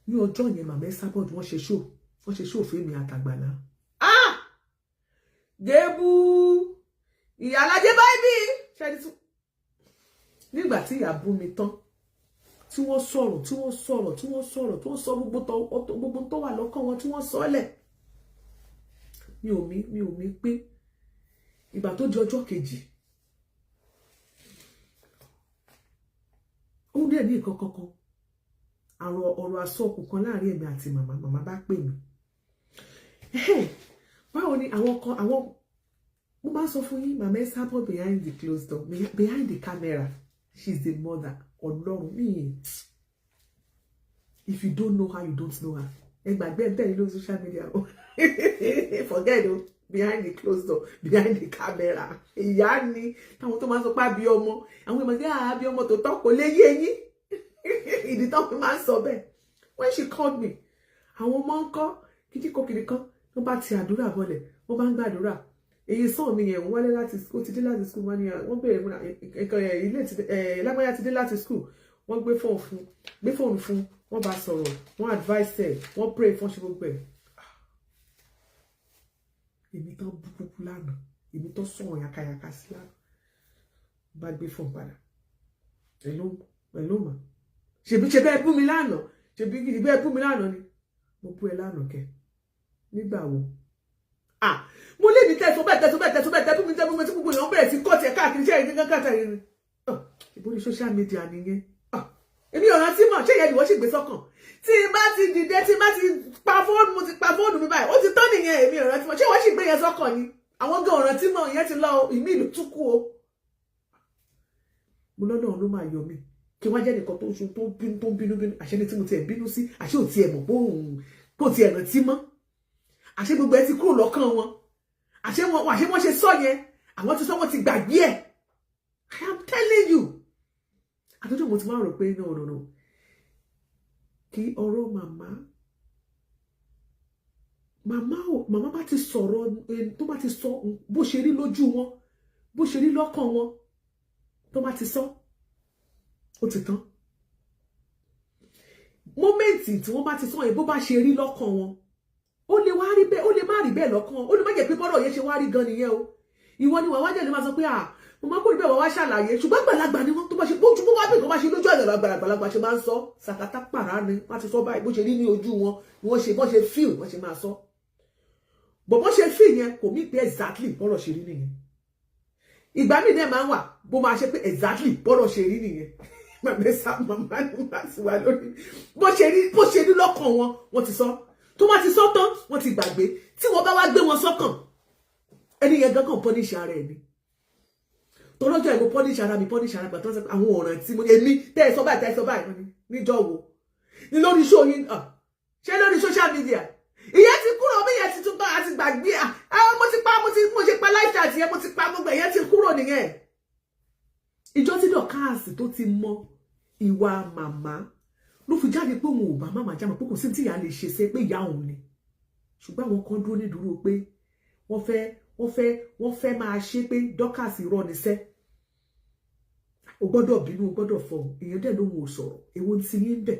Ní ọjọ́ yẹn, màmá Esabod, wọ́n ṣe show fèmí àtàgbàlá. Ah, gébú ìyá alájẹ báyìí bí ṣe ní tún nígbà tí ìyá bú mi tán, tí wọ́n sọ̀rọ̀, tí wọ́n sọ̀rọ̀, tí wọ́n sọ̀rọ̀, tí wọ́n sọ gbogbo tó wà lọ́kàn wọn, tí wọ́n sọ lẹ̀, mi ò mí pé ìgbà tó di ọjọ́ kejì, ó dẹ̀ ní nǹkan kankan, àrò ọ̀rọ̀ àsọkù kan láàrin èmi àti màmá. Màmá bá pè mí, báwo ni àwọn kan, àwọn mo máa ń sọ fún yín, màmá Esabod behind the closed door, behind the camera, she's the mother. Ọlọ́run mi, if you don't know her, you don't know her. Ẹ gbàgbé ẹ tẹ̀lé lórí social media o, forget o. Behind the closed door, behind the camera, ìyá ni. Táwọn tó máa ń sọ pé àbí ọmọ, àwọn èèyàn tí àbí ọmọ tó tọ́ kò lè yé yín, ìdí tó fi máa ń sọ bẹ́ẹ̀. When she called me, àwọn ọmọ ń kọ́ kíkíkọ́ kìnìkan, wọ́n bá ti àdúrà bọlẹ̀, wọ́n bá ń gbàdúrà. Èyí sàn mi yẹn wálé láti, ó ti dé láti school, wọ́n ní wọ́n béèrè fún nǹkan ilé lágbáyà ti dé láti school, wọ́n gbé fóònù fún, wọ́n bá sọ̀rọ̀, wọ́n advice ẹ̀, wọ́n pray fún, ṣe gbogbo ẹ̀. Èmi tán bú kúkú lánàá. Èmi tó sọ̀rọ̀ yakayaka sí lánàá bá gbé fún padà. Hello, hello ma. Ṣèbí ṣe bẹ́ẹ̀ bú mi lánàá? Ṣèbí bẹ́ẹ̀ bú mi lánàá ni? Mo bú ẹ lánàá kẹ? Nígbà wo? Ah, mo lé ní tẹ̀sán bẹ́ẹ̀, tẹ̀sán bẹ́ẹ̀, tẹ̀sán bẹ́ẹ̀, tẹ̀sán mi, tẹ̀sán mi, tí gbogbo èèyàn bẹ̀rẹ̀ sí kọ́ tiẹ̀ káàkiri. Ṣé ẹ̀yìn kankan káàkiri ni ìbórí social media nìyẹn? Èmi ò rántí mọ̀. Ṣé ìyẹn ni wọ́n sì gbé sọ́kàn? Tí n bá ti dìde, tí n bá ti pa fóònù, mo ti pa fóònù mi báyìí, ó ti tán nìyẹn. Èmi ò rántí mọ̀. Ṣé wọ́n sì gbé yẹn sọ́kàn ni? Àwọn gan ò rántí mọ̀. Ìyẹn ti lọ, ìmí ìlú tún kú o. Mo lọ́nà ló máa yọ mí kí wọ́n jẹ́ nìkan tó ń sun, tó ń bínú, tó ń bínú bínú. Àṣẹ ni tí mo tiẹ̀ bínú sí, àṣẹ ò tiẹ̀ mọ̀ pé òun kò tiẹ̀ rántí mọ́. Àṣẹ gbogbo ẹ ti kúrò lọ́kàn wọn. Àṣẹ wọn ṣe sọ yẹn, àwọn ti sọ, wọn ti gbàgbé ẹ̀. I am telling you, àtọ́jú mo ti máa rò pé no, no, no, kí ọ̀rọ̀ màmá, màmá ò màmá bá ti sọ̀rọ̀, tó bá ti sọ bó ṣe rí lójú wọn, bó ṣe rí lọ́kàn wọn, tó bá ti sọ, ó ti tán. Moment tí wọ́n bá ti sọ yẹn, bó bá ṣe rí lọ́kàn wọn, ó lè wá rí bẹ́ẹ̀, ó lè má rí bẹ́ẹ̀ lọ́kàn, ó lè má jẹ́ pé bọ́rọ̀ yẹn ṣe wá rí gan nìyẹn o. Ìwọ ni wàá wá jẹ́ lè máa sọ pé, à, mo máa kó rí bẹ́ẹ̀, wàá wá ṣàlàyé. Ṣùgbọ́n àgbàlagbà ni wọ́n. Tó bá ṣe bójú, bó wá bí nǹkan bá ṣe lójú àgbàlagbà ṣe máa ń sọ, sàkátà pàrà ni wọ́n ti sọ báyìí. Bó ṣe rí ní ojú wọn ni wọ́n ṣe, bọ́n ṣe feel, wọ́n ṣe máa sọ. Bọ̀ bọ́n ṣe feel yẹn kò mí pé exactly bọ́rọ̀ ṣe rí nìyẹn. Ìgbà míì dẹ̀ máa ń wà bó máa ṣe pé exactly bọ́rọ̀ ṣe rí nìyẹn. Màmá sá, màmá ni màá sì wà lórí bó ṣe rí, bó ṣe rí lọ́kàn wọn, wọ́n ti sọ. Tó bá ti sọ tán, wọ́n ti gbàgbé. Tí wọ́n bá wá gbé wọn sọ́kàn, ẹni yẹn gan kàn punish ara ẹ̀ ni. Tọ́lọ́jọ́ ẹ̀, mo punish ara mi, punish ara gbà tó ń sọ àwọn ọ̀ràn tí mo èmi tẹ́ ẹ sọ báyìí, tẹ́ ẹ sọ báyìí níjọ́ wo ni lórí show yín? Ṣé lórí social media? Ìyẹn ti kúrò bí, ìyẹn ti tún tán àti gbàgbé. Mo ti pa, mo ti, mo ṣe pa live chat yẹn, mo ti pa gbogbo, ìyẹn ti kúrò nìyẹn. Ìjọ tí Dorcas tó ti mọ ìwà màmá ló fi jáde pé òun ò bá màmá jámọ́, pé kò sí tí ìyá lè ṣe ṣe pé ìyá òun ni. Ṣùgbọ́n àwọn kan dúró nídúró pé wọ́n fẹ́ máa ṣe pé Dorcas irọ́ níṣẹ́, o gbọ́dọ̀ bínú, o gbọ́dọ̀ fọ. Èèyàn dẹ̀ lóhun ò sọ̀rọ̀. Èwo ti yín bẹ̀?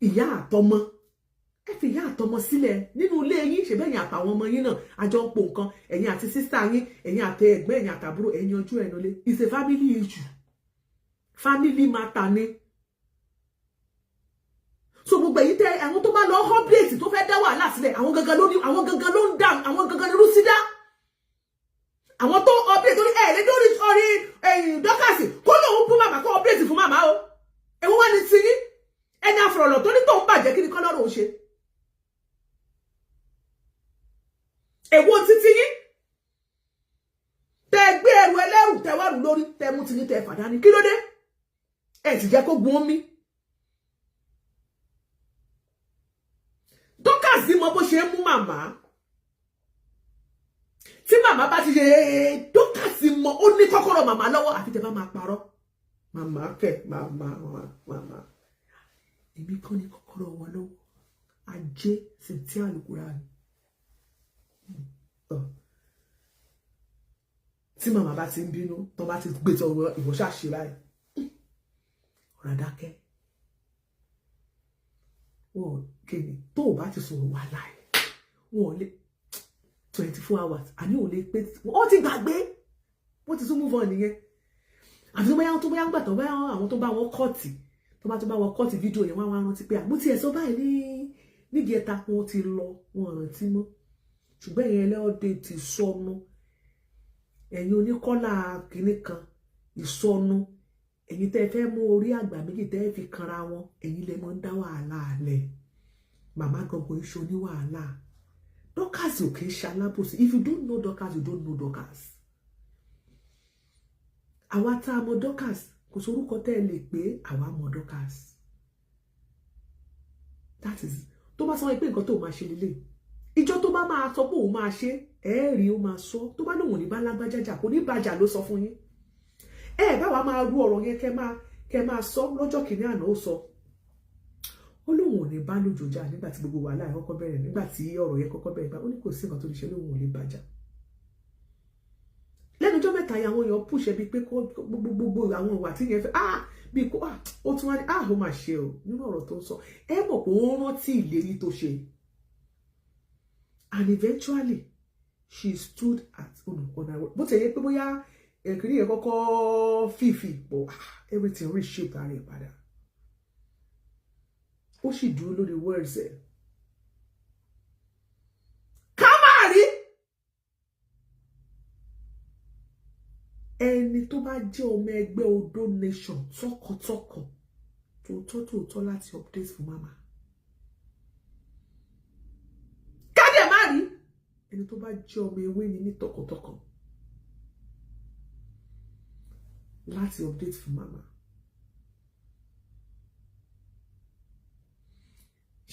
Ìyá àtọmọ, ẹ fi ìyá àtọmọ sílẹ̀ nínú ilé yín. Ṣe bẹ́yìn àtàwọn ọmọ yín náà àjọ ń po nǹkan, ẹ̀yin àti sister yín, ẹ̀yin àti ẹ̀gbọ́n, ẹ̀yin àtàbúrò, ẹ̀yin ojú ẹ̀nu lé. It's a family issue, family matter ni. So gbogbo èyí tẹ àwọn tó bá lọ update, tó fẹ́ dá wàhálà sílẹ̀, àwọn gangan ló ní, àwọn gangan ló ń dá, àwọn gangan ní rúsídá. Àwọn tó update torí ẹ̀ lé lórí orí ẹ̀yìn Dorcas kó lóun bú màmá, kó update fún màmá o. Èwo wá ní ti yín? Ẹni àfọ̀rọ̀lọ̀ tó ní tóun bàjẹ́, kí ni kọ́lọ́rọ̀ ó ṣe? Èwo títí yín tẹ gbé ẹrù ẹlẹ́rù, tẹ wá rù lórí, tẹ mú tiyín, tẹ fàdání? Kí ló dé? Ẹ sì jẹ́ kó gun omi. Dorcas mọ bó ṣe ń mú màmá. Tí màmá bá ti ṣe, Dorcas mọ, ó ní kọ́kọ́rọ́ màmá lọ́wọ́. Àfi tẹ bá máa parọ́. Màmá kẹ, màmá, màmá, èmi kọ́ ní kọ́kọ́rọ́ wọn lọ́wọ́. Ajé sì tí àlùkùrá ni. Tí màmá bá ti ń bínú, tó bá ti gbé tọ ìwọ ṣàṣe báyìí, ọ̀rọ̀ àdákẹ́ wọn kéde. Tó o bá ti sọ̀rọ̀, wà láì wọn ò lè 24 hours, àní ò lè pé, wọ́n ti gbàgbé, wọ́n ti tún move on nìyẹn. Àfi tó bá yá gbà tó bá àwọn tó bá wọn kọ́ọ̀tì, tó bá wọn kọ́ọ̀tì fídíò yẹn, wọ́n á rántí pé àmú tí ẹ̀ sọ báyìí ní nídìí ẹ̀ta. Wọn ti lọ, wọn rántí mọ́. Ṣùgbọ́n ẹ̀yin ẹlẹ́ọ̀dẹ ti sọnù, ẹ̀yin oníkọ́là kìnnì kan ìsọnù, ẹ̀yin tẹ́ fẹ́ mú orí àgbà méjì tẹ́ fi kanra wọn, ẹ̀yin lẹ mọ́ ń dá wàhálà alẹ̀. Màmá gangan iṣu ní wàhálà. Dorcas ò kì í ṣe alábòsí. If you don't know Dorcas, you don't know Dorcas. Àwa tá a mọ Dorcas, kò sórúkọ tẹ́ ẹ lè pé àwa mọ Dorcas. That is, tó bá sọ pé nǹkan tó máa ṣe lélẹ̀, ìjọ tó bá máa sọ pé òun máa ṣe, ẹ rí, ó máa sọ. Tó bá lóun ò ní bá lágbájá jà, kò ní bàjà ló sọ fún yín. Ẹ bá wa máa rú ọ̀rọ̀ yẹn, kẹ́ máa sọ. Lọ́jọ́ kìíní àná, ó sọ, ó lóun ò ní bá lójó jà nígbà tí gbogbo wàhálà yẹn kọ́kọ́ bẹ̀rẹ̀, nígbà tí ọ̀rọ̀ yẹn kọ́kọ́ bẹ̀rẹ̀. Ó ní kò sí nǹkan tó lè ṣe, lóun ò lè bàjá. Lẹ́nu ọjọ́ mẹ́ta yẹn, àwọn èèyàn pùṣẹ́ bíi pé gbogbo gbogbo àwọn ìwà tí yẹn fẹ́, ah, bíi kó, ah, ó tún wá ní, ah, ó mà ṣe o. Nínú ọ̀rọ̀ tó ń sọ, ẹ mọ̀ pé ó rántí ìlérí tó ṣe, and eventually She stood at on her, bó ti yẹ pé bóyá èkìrí yẹn kọ́kọ́ fìfì, but everything reshape ara ẹ̀ padà. Ó sì dúró lórí words ẹ̀. Ká máa rí ẹni tó bá jẹ́ ọmọ ẹgbẹ́ Odo Nation tọkàntọkàn, tòótọ́ tòótọ́, láti update fún mama. Ká dẹ̀ má rí ẹni tó bá jẹ́ ọmọ ewé ni ní tọkàntọkàn láti update fún mama.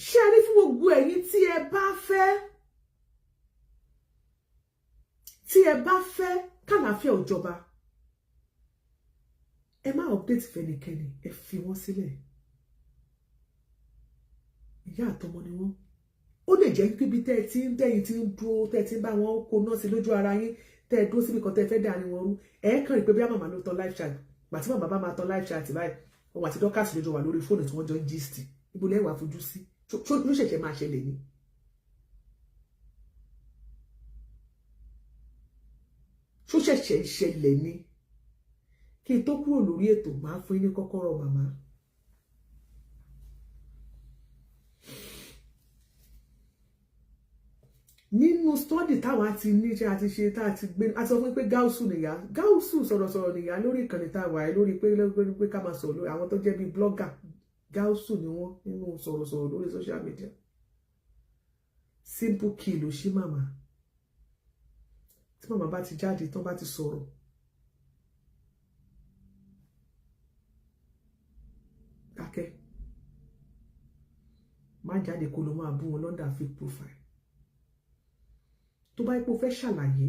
Ṣé ẹ rí, fún gbogbo ẹ̀yin tí ẹ bá fẹ́, tí ẹ bá fẹ́ kàlàáfíà ò jọba, ẹ má update fẹ́nikẹ́ni, ẹ fi wọ́n sílẹ̀. Ìyá àtọmọ ni wọ́n. Ó lè jẹ́ pé ibi tẹ́ ẹ ti ń tẹ́yìn tí ń dúró, tẹ́ ẹ ti ń bá wọn kó náà sí lójú ara yín, tẹ́ ẹ dúró síbi kan tẹ́ ẹ fẹ́ dàrin wọn rú, ẹ kàn rí pé bí màmá ló tán live chat. Gbàtí màmá bá máa tán live chat báyìí, òun àti Dorcas lójó wà lórí fóònù tí wọ́n jọ ń gist. Ibo lẹ́wà fojú sí? Ló ṣẹ̀ṣẹ̀ máa ṣẹlẹ̀ ni? Ṣó ṣẹ̀ṣẹ̀ ń ṣẹlẹ̀ ni? Kí n tó kúrò lórí ètò, máa fún yín ní kọ́kọ́rọ́ màmá. Nínú study táwa ti ní ṣe àti ṣe tá a ti gbé, a sọ fún pé gáúsù nìyá, gáúsù sọ̀rọ̀sọ̀rọ̀ nìyá lórí ìkànnì tá a wà lórí pé ká máa sọ̀rọ̀ lórí àwọn tó jẹ́ bíi blogger, gáúsù ni wọ́n nínú sọ̀rọ̀sọ̀rọ̀ lórí social media. Simple key ló ṣí màmá. Tí màmá bá ti jáde tán, bá ti sọ̀rọ̀, dákẹ́, má jáde kó lọ máa bú wọn lọ́ndà fake profile. Tó bá yẹ pé o fẹ́ ṣàlàyé,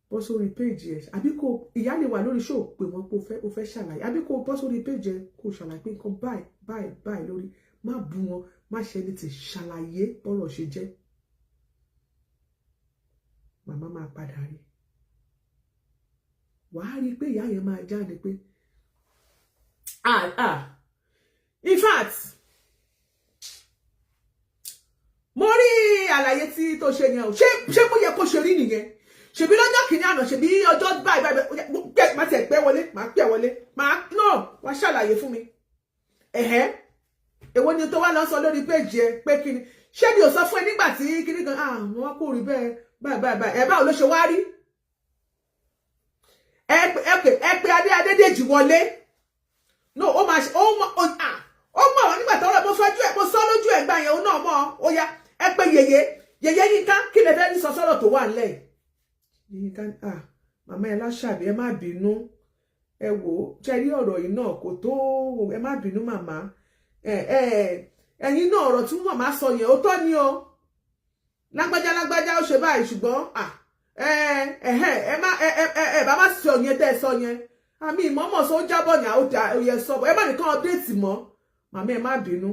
bọ́ sórí péjì ẹ, àbí kó ìyá lè wà lórí show, pé wọ́n pé o fẹ́ ṣàlàyé, àbí kó bọ́ sórí péjì ẹ kó ṣàlàyé pé nǹkan báyìí báyìí báyìí lórí. Má bú wọn, má ṣe ẹni tí, ṣàlàyé bọ́rọ̀ ṣe jẹ́. Màmá máa padà rí, wàá rí i pé ìyá yẹn máa jáde pé ah ah. In fact, mo rí àlàyé tí tó ṣe yẹn o. Ṣé bó yẹ kó ṣe rí nìyẹn? Ṣèbí lọ́jọ́ kìíní àná, ṣèbí ọjọ́ báyìí báyìí, má tiẹ̀ pẹ́ wọlé, má pẹ́ wọlé, má náà wá ṣàlàyé fún mi. Ẹ̀hẹ́, èwo ni tó wá lọ sọ lórí péjì ẹ pé kíni? Ṣé mi ò sọ fún ẹ nígbà tí kíní kan? Ah, wọn kò rí bẹ́ẹ̀ báyìí báyìí báyìí. Ẹ báwo ló ṣe wá rí? Ẹ pé adé Adédèjì wọlé. No, ó máa ṣe, ó mọ, ó mọ̀ wọ́n nígbà tọ́rọ̀ mo fẹ́jú ẹ̀, mo sọ lójú ẹ̀ gbà yẹn, òun náà mọ̀. Ó yá, ẹ pé yèyé yèyé Yínká, kí lè fẹ́ ní sọ sọ́rọ̀ tó wà nílẹ̀ Yínká? Ah, màmá ẹ láṣàbí, ẹ má bínú. Ẹ wò ó, ṣe rí ọ̀rọ̀ yìí náà kò tó, ẹ má bínú màmá. Ẹ ẹ ẹ̀yin náà, ọ̀rọ̀ tí màmá sọ yẹn, ó tọ́ ni o. Lágbájá lágbájá ó ṣe báyìí, ṣùgbọ́n ah, ẹ ẹ ẹ má ẹ ẹ ẹ bá má sọ yẹn tẹ́ ẹ sọ yẹn, àmì ìmọ̀ọ́mọ̀ sọ ó jábọ̀ ní àwọn òye sọ, ẹ má nìkan update mọ́. Màmá, ẹ má bínú.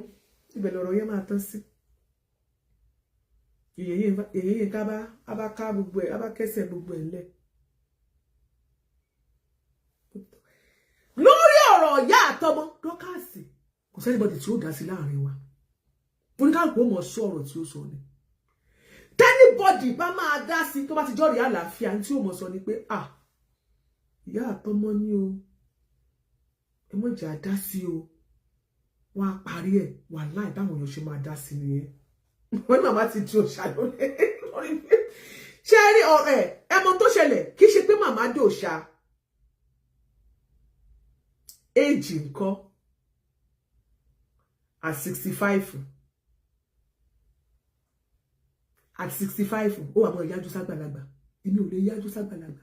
Ibẹ̀ lọ̀rọ̀ yẹn máa tán sí. Yèyé Yínká bá ká gbogbo ẹ̀, bá kẹ́sẹ̀ gbogbo ẹ̀ lẹ̀ lórí ọ̀rọ̀ ìyá àtọmọ Dọ́kàsì. Kò sí anybody tí ó dá sí láàrin wa. Oníkàlùkù ó mọ̀ sọ ọ̀rọ̀ tí ó sọ ni. Tẹ́nibọ́dì bá máa dá sí, tó bá ti jọ́rìí àlàáfíà, tí ó mọ̀ sọ ni pé ah, ìyá àtọmọ ní o, ẹ mọ̀ jà dá sí o, wọ́n á parí ẹ̀. Wà láì báwọn èèyàn ṣe máa dá sí nìyẹn. Wọ́n ní màmá ti di òòṣà lórí. Ṣé rí ọ̀rẹ́ ẹ mọ̀ tó ṣẹlẹ̀? Kì í ṣe pé màmá dé òòṣà. Éèjì ńkọ́? At 65, at 65, ó wà mọ́ ìyájú ságbàlagbà. Èmi ò lè yájú ságbàlagbà.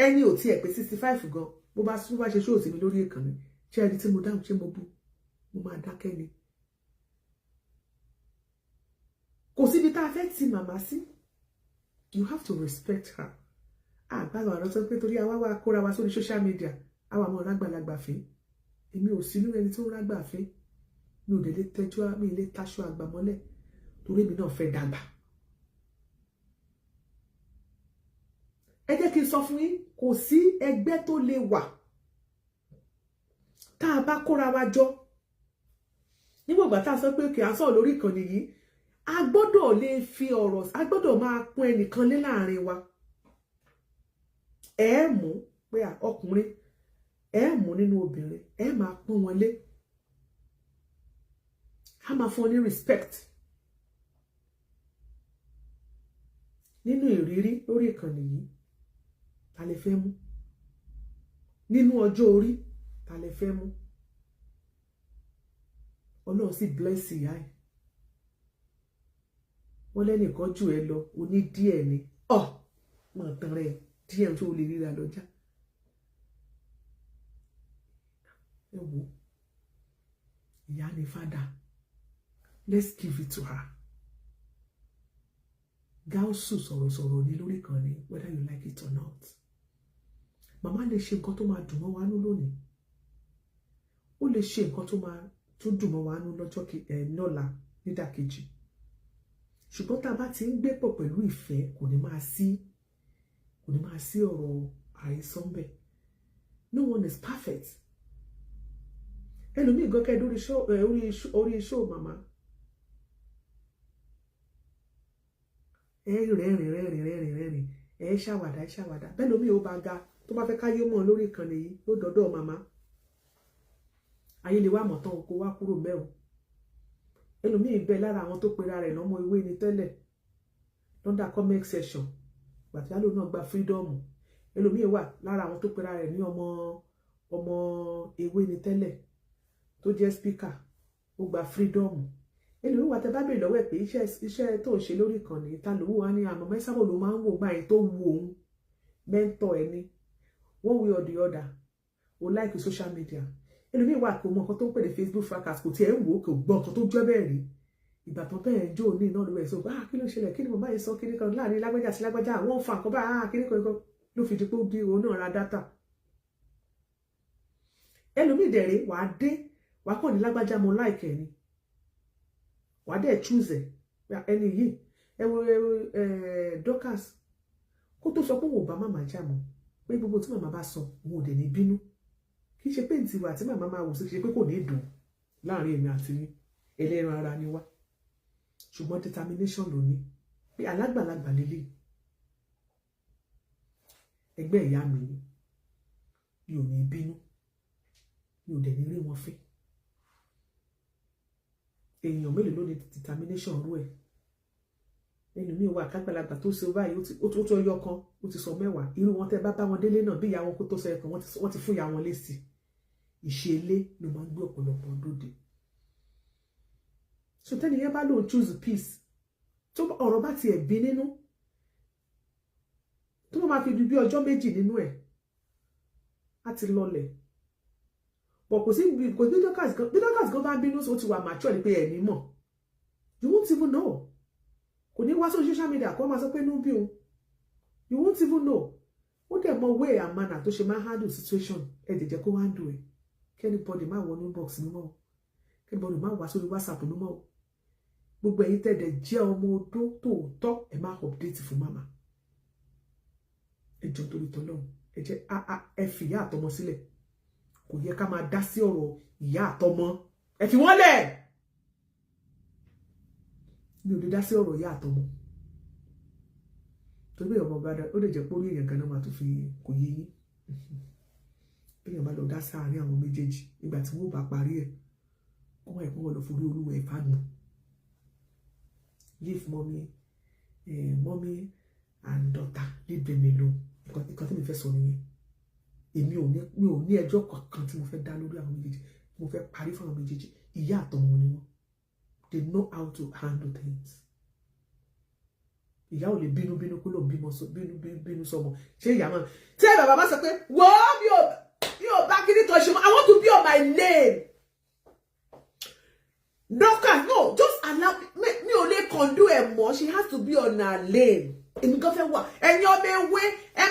Ẹni ò tiẹ̀ pé 65 gan, bó bá sún bá ṣe ṣóò sí mi lórí ìkànnì, ṣé ẹni tí mo dáhùn, ṣé mo bú? Mo máa dákẹ́ ni. Kò síbi tá a fẹ́ ti màmá sí. You have to respect her. Àgbàlọ̀ àrọ́ sọ pé torí àwa wá kóra wa sórí social media, àwa ọmọ rágbàlagbà fín. Èmi ò sí nínú ẹni tó ń rágbà fín. Mi ò dé lè tẹ́jú, mi lè taṣọ àgbà mọ́lẹ̀, torí èmi náà fẹ́ dàgbà. Ẹ jẹ́ kí n sọ fún yín, kò sí ẹgbẹ́ tó lè wà tá a bá kóra wa jọ nígbà ìgbà tá a sọ pé kì á sọ̀rọ̀ lórí ìkànnì yìí. A gbọ́dọ̀ lè fi ọ̀rọ̀, a gbọ́dọ̀ máa pọ́n ẹnìkan lé láàrin wa. Ẹ mú pé ọkùnrin, ẹ mú nínú obìnrin, ẹ máa pọ́n wọn lé, a máa fún wọn ní respect. Nínú ìrírí lórí ìkànnì yìí, ta lè fẹ́ mú? Nínú ọjọ́ orí, ta lè fẹ́ mú? Ọlọ́run sì bless ìyá ẹ̀. Wọ́n lẹ́nìkan jù ẹ lọ, oní díẹ̀ ni ọ̀ mọ̀ tán rẹ̀ díẹ̀ tó lè ríra lọ́jà. Ẹ wo ìyá ni fada, let's give it to her. Gáúsù sọ̀rọ̀sọ̀rọ̀ ní lórí ìkànnì, whether you like it or not. Màmá lè ṣe nǹkan tó máa dùn mọ́ wa nú lónìí, ó lè ṣe nǹkan tó máa tún dùn mọ́ wa nú lọ́jọ́ lọ́la nídàkejì. Ṣùgbọ́n tá a bá ti ń gbé pọ̀ pẹ̀lú ìfẹ́, kò ní máa sí ọ̀rọ̀ àhesọ ńbẹ̀. No one is perfect. Ẹlòmíì gan kẹ́ lórí show màmá, ẹ rẹ́rìn rẹ́rìn rẹ́rìn rẹ́rìn, ẹ ṣàwàdà, ẹ ṣàwàdà. Bẹ́ẹ̀ lómi ò bá ga tó bá fẹ́ káyé mọ́ lórí ìkànnì yìí, yóò dọ́dọ̀ màmá. Ayé lè wá mọ̀ tán, kó wá kúrò mẹ́ o. Ẹlòmíì bẹ lára àwọn tó pera rẹ̀ lọ́mọ ìwé ni tẹ́lẹ̀ lọ́ndà comment section, gbàtíyálò náà gba freedom. Ẹlòmíì wà lára àwọn tó pera rẹ̀ ní ọmọ ewé ni tẹ́lẹ̀ tó jẹ́ speaker, ó gba freedom. Ẹlòmíì wà tẹ́ bá bèèrè lọ́wọ́ ẹ̀ pé iṣẹ́ tó ń ṣe lórí ìkànnì ta lówó wa ní àmọ́ mẹ́sàbò ló máa ń wò gbà yẹn tó wu òun mentor ẹni one way or the other, o like social media. Ẹlòmíì wà kò mọ nǹkan tó ń pè ní Facebook fracas, kò tiẹ̀ ń wò ó, kò gbọ́ nǹkan tó jẹ́ bẹ́ẹ̀ rí. Ìgbà tó bẹ́ẹ̀ jó ní iná lórí ẹ̀ sọ, ah, kí ló ṣẹlẹ̀? Kí ni màmá yìí sọ? Kí ni kan láàrin lágbájá sí lágbájá, àwọn ń fa nǹkan bá, ah, kí ni kan ló fi di pé ó bí òun náà ra data. Ẹlòmíì dẹ̀rẹ̀ wàá dé, wàá kàn ní lágbájá mo like ẹ̀ ni, wàá dẹ̀ choose ẹ̀ ẹni yìí. Ẹ wo Dorcas, kó tó sọ pé òun ò bá màmá jà mọ́, pé gbogbo tí màmá bá sọ òun ò dẹ̀ ní bínú. Kì í ṣe pé ntìwà tí màmá máa wò sí, kì í ṣe pé kò ní dùn láàrin èmi àti yín, ẹlẹ́ran ara ni wá, ṣùgbọ́n determination ló ní pé alágbàlagbà lélẹ̀ ẹgbẹ́ ìyá mi ni, mi ò ní bínú, mi ò dẹ̀ ní rí wọn fín. Èèyàn mélòó ló ní determination rú ẹ̀? Ẹlòmíì wà kágbàlagbà tó ṣe báyìí, ó tó yọ kan, ó ti sọ mẹ́wàá. Irú wọn tẹ́ bá bá wọn délé náà, bí ìyá wọn kó tó sọ ẹ̀kan, wọ́n ti fún ìyá wọn lésì. Ìṣe ilé ló máa ń gbé ọ̀pọ̀lọpọ̀ dóde. So tẹ́ni yẹn bá lóun choose peace, tó ọ̀rọ̀ bá tiẹ̀ bí nínú, tó bá máa fi di bí ọjọ́ méjì nínú ẹ̀ á ti lọlẹ̀. But kò sí kò bí Dorcas gan, bí Dorcas gan bá ń bínú, ó ti wà mature ni pé ẹ̀ ní mọ̀, you won't even know. Kò ní wá sórí social media kó máa sọ pé inú bí òun, you won't even know. Ó dẹ̀ mọ way and manner tó ṣe máa handle situation. Ẹ dẹ̀ jẹ́ kó handle ẹ̀. Kí anybody má wọnú inbox mi mọ́, kí anybody má wá sórí WhatsApp mi mọ́. Gbogbo ẹ̀yin tẹ̀dẹ̀ jẹ́ ọmọ odó tòótọ́, ẹ má update fún màmá. Ẹ jọ torí tọ́lọ́run, ẹ jẹ́ ẹ fi ìyá àtọmọ sílẹ̀. Kò yẹ ká máa dá sí ọ̀rọ̀ ìyá àtọmọ, ẹ fi wọ́n lẹ̀. Mi ò lè dá sí ọ̀rọ̀ ìyá àtọmọ torí pé ọmọ bá ó lè jẹ́ pé orí èèyàn kan náà máa tún fi kò yé yín. Bí èèyàn bá lọ dá sáàárín àwọn méjèèjì, ìgbà tí wọ́n bá parí ẹ̀, kó wọ́n ẹ̀kọ́ wọn lọ forí olúwa ẹ̀ fánu. Leave mommy, mommy and daughter, leave them alone. Nǹkan tí mi fẹ́ sọ nìyẹn. Èmi ò ní, mi ò ní ẹjọ́ kankan tí mo fẹ́ dá lórí àwọn méjèèjì. Mo fẹ́ parí fún àwọn méjèèjì. Ìyá àtọmọ ni wọ́n, they know how to handle things. Ìyá ò lè bínú bínú kó ló ń bímọ, bínú bínú sọmọ. Ṣé ìyá máa tí ẹ bàbá bá sọ pé wọ́n mi ò bá kíní kan ṣe mọ́, I want to be on my lane. Dorcas, no, just allow me. Mi ò lè condone ẹ̀ mọ́. She has to be on her lane. Èmi gan fẹ́ wà. Ẹ̀yin ọmọ ewé, ẹ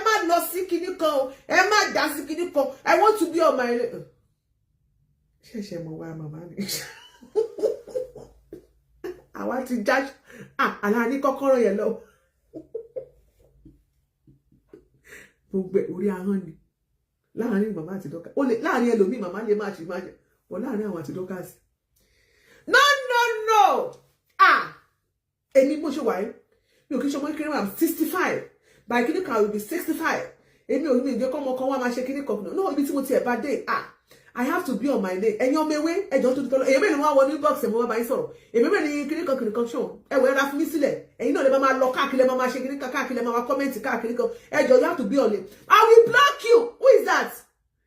má lọ sí kinní kan o, ẹ má dá sí kinní kan. I want to be on my lane. Ṣẹ̀ṣẹ̀ mọ̀ wá màmá mi, àwa ti já àlá ní kọ́kọ́rọ́ yẹn lọ. Gbogbo orí ahọ́n ni láàrin màmá àti Dorcas. Ó lè láàrin ẹlòmíì, màmá lè má ṣe má ṣe wọ́n láàrin àwọn àti Dorcas. No, no, no, ah. Èmi bó ṣe wà yìí, mi ò kí ṣe ọmọ kékeré. I'm 65 by kíní kan, I will be 65. Èmi ò ní ìjẹ́ kọ́ ọmọ kan wá máa ṣe kíní kan náà. Ibi tí mo tiẹ̀ bá dé, ah, I have to be on my lane. Ẹ̀yin ọmọ ewé, ẹjọ́ tó ti tọ́lọ́, èyí mélòó wá wọ ní box ẹ̀, mo wá bá yín sọ̀rọ̀. Èmi mélòó ní kíní kan kíní kan ṣó ẹ̀wọ̀ ẹ̀ra fún mi sílẹ̀. Ẹ̀yin náà lè máa lọ káàkiri, ẹ̀ máa ṣe kíní kan káàkiri, ẹ̀ máa comment káàkiri kan. Ẹjọ́, you have to be on it. I will block you. Who is that?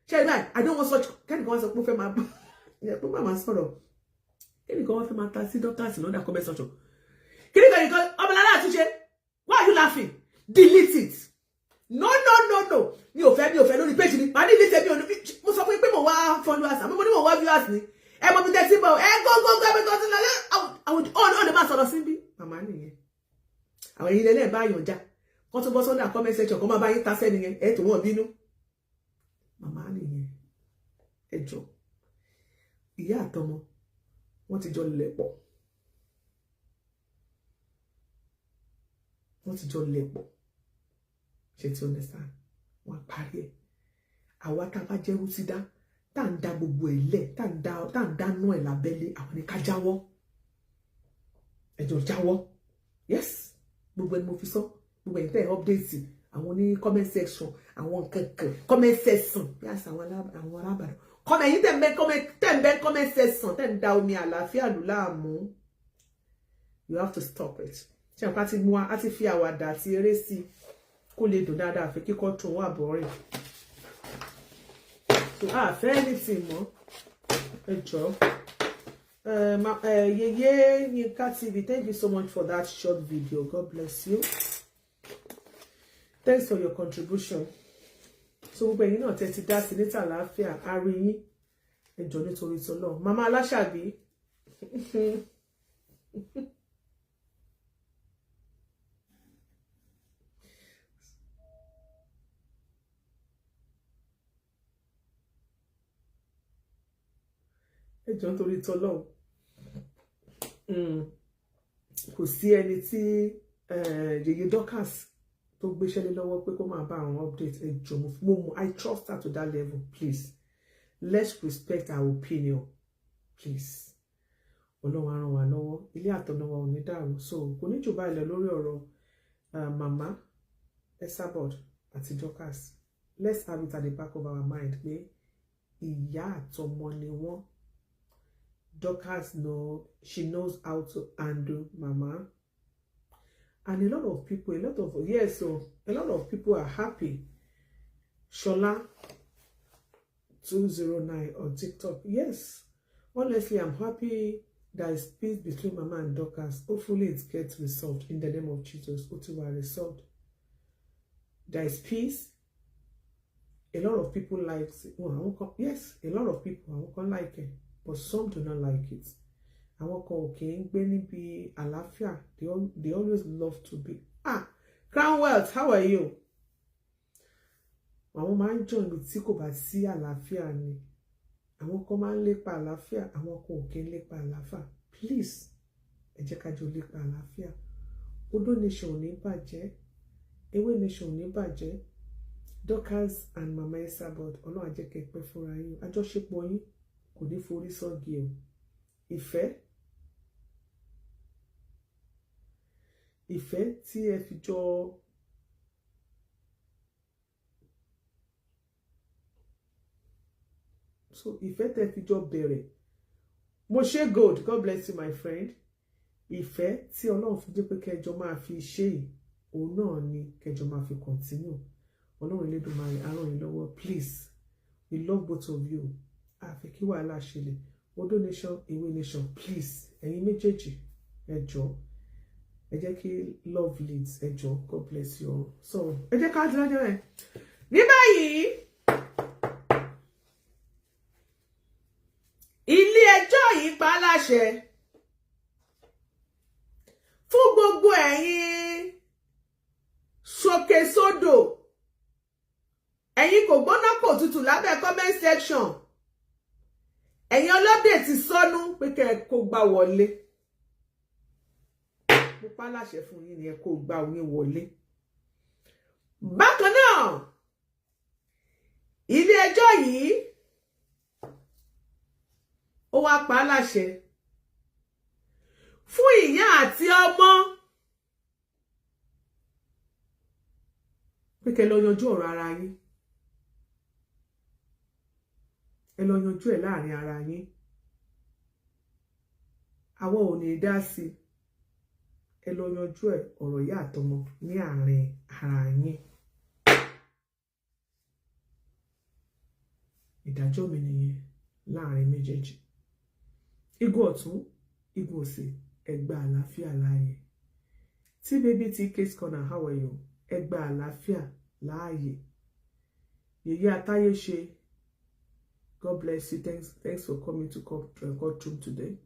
Ṣe é báyìí? I don't want such. Kẹ́nìkan wá sọ pé ó fẹ́ máa bá ẹ̀ pé máa sọ̀rọ̀. Kẹ́nìkan wá fẹ́ máa ta sí Dorcas lọ́dà comment section kíní kan nìkan. Ọmọlára àtúnṣe, why are you laughing? Delete it. No, no, no, no, mi ò fẹ́, mi ò fẹ́ lórí page mi. Màá ní delete. Mi ò ní. Mo sọ fún yín pé mo wá followers, àmọ́ mo ní mo wá viewers ni. Ẹ mọ mi tẹ́tí bọ̀, ẹ gógógó ẹbí tó ti lọ. Àwọn ò lè máa sọ̀rọ̀ sí bí màmá nìyẹn. Àwọn ẹ̀yin lẹ́lẹ́ bá yàn já kó tó bọ́ sọ́dà comment section, kó máa bá yín ta sẹ́ni yẹn, ẹ̀ tó wọ́n bínú. Màmá nìyẹn. Ẹ jọ, ìyá àtọmọ wọ́n ti jọ lẹ̀ pọ̀, wọ́n ti jọ lẹ̀ pọ̀. Ṣe ti understand? Wọ́n parí ẹ̀. Àwa tá a bá jẹ́ rúsídá, tá à ń da gbogbo ẹ̀ lẹ̀, tá à ń dáná ẹ̀ lábẹ́lé, àwọn ni ká jáwọ́. Ẹjọ́ jáwọ́. Yes, gbogbo ẹni mo fi sọ, gbogbo ẹ̀yin tẹ́ ẹ̀ update àwọn ní comment section, àwọn kankan comment section bí àṣà àwọn alábàdàn comment, ẹ̀yin tẹ́ ń bẹ́ comment section, tẹ́ ń da omi àlàáfíà lù láàmú, you have to stop it. Ṣé àpá ti mú wa á ti fi àwàdà àti eré sí i kó lè dùn dáadáa, àfi kíkọ́ tún wà bọ́rìn. So a fẹ́ anything mọ́. Ẹ jọ̀ọ́. Yeye Yinka TV, thank you so much for that short video. God bless you. Thanks for your contribution. So gbogbo ẹ̀yin náà tẹ́ ti dá sí níta àlàáfíà, a rí yín. Ẹ jọ̀ọ́, nítorí tọlọ́run. Màmá Aláṣàbí, ẹ jọ̀ọ́, nítorí tọlọ́run, kò sí ẹni tí Yèyé Dorcas tó gbéṣẹ́ lé lọ́wọ́ pé kó máa bá àwọn update. Ẹ jọ̀ọ́, mo I trust her to that level. Please, let's respect our opinion, please. Ọlọ́run á ràn wá lọ́wọ́, ilé àtọ̀nà wa ò ní dàrú. So kò ní jù báyìí lọ lórí ọ̀rọ̀ màmá Esabod àti Dorcas. Let's have it at the back of our mind pé ìyá àtọmọ ni wọ́n. Dorcas know, she knows how to handle mama. And a lot of people, a lot of, yes, so a lot of people are happy. Shola 209 on TikTok, yes, honestly, I'm happy there is peace between mama and Dorcas. Hopefully it gets resolved in the name of Jesus. Ó ti wà resolved. There is peace. A lot of people like it. Well, àwọn kan, yes, a lot of people, àwọn kan like it, but some do not like it. Àwọn kan ò kì í gbé níbi àlàáfíà. They always love to be, ah, Crown Wealth, how are you? Àwọn máa ń jọ ibi tí kò bá sí àlàáfíà ni. Àwọn kan máa ń lépa àlàáfíà, àwọn kan ò kí ń lépa àlàáfíà. Please, ẹ jẹ́ ká jọ lépa àlàáfíà. Odo Nation ò ní bàjẹ́, Ewé Nation ò ní bàjẹ́. Dorcas and Mama Esabod, Ọlọ́run á jẹ́ kẹ́ pẹ́ fúnra yín. Àjọṣepọ̀ yín kò ní forí sọ́gi o. Ìfẹ́, ìfẹ́ tí ẹ fi jọ so ìfẹ́ tẹ́ fi jọ bẹ̀rẹ̀, mo ṣe gold. God bless you, my friend. Ìfẹ́ tí Ọlọ́run fi jẹ́ pé kẹjọ máa fi ṣe yìí, òun náà ni kẹjọ máa fi continue. Ọlọ́run Elédùmarè á ràn yín lọ́wọ́. Please, we love both of you. Àfi kí wàhálà ṣẹlẹ̀. Odo Nation, Ewé Nation, please, ẹ̀yin méjèèjì, ẹ jọ̀ọ́, ẹ jẹ́ kí love leads. Ẹ jọ̀ọ́, God bless you all. So ẹ jẹ́ ká dúró jẹ́ rẹ̀ ní báyìí. Ilé ẹjọ́ yìí pa á láṣẹ fún gbogbo ẹ̀yin sókèsódò, ẹ̀yin kò gbóná kò tutù lábẹ́ comment section, ẹ̀yin ọlọ́dẹ ti sọnù pé kẹ́ ẹ kó gbá wọlé. Mo pa láṣẹ fún yín ni, ẹ kó gbá yín wọlé. Bákan náà, ilé ẹjọ́ yìí ó wá pa á láṣẹ fún ìyá àti ọmọ. Pé kẹ́ lọ yanjú ọ̀rọ̀ ara yín, ẹ lọ yanjú ẹ̀ láàrin ara yín. Àwọn ò ní dá sí i. Ẹ lọ yanjú ẹ̀, ọ̀rọ̀ ìyá àtọmọ ní àárín ara yín. Ìdájọ́ mi nìyẹn láàrin méjèèjì. Igun ọ̀tún, igun òsì, ẹ gba àlàáfíà láàyè. Tí Baby T Case Corner, how are you? Ẹ gba àlàáfíà láàyè. Yèyé Atáyé ṣe, God bless you. Thanks for coming to courtroom today.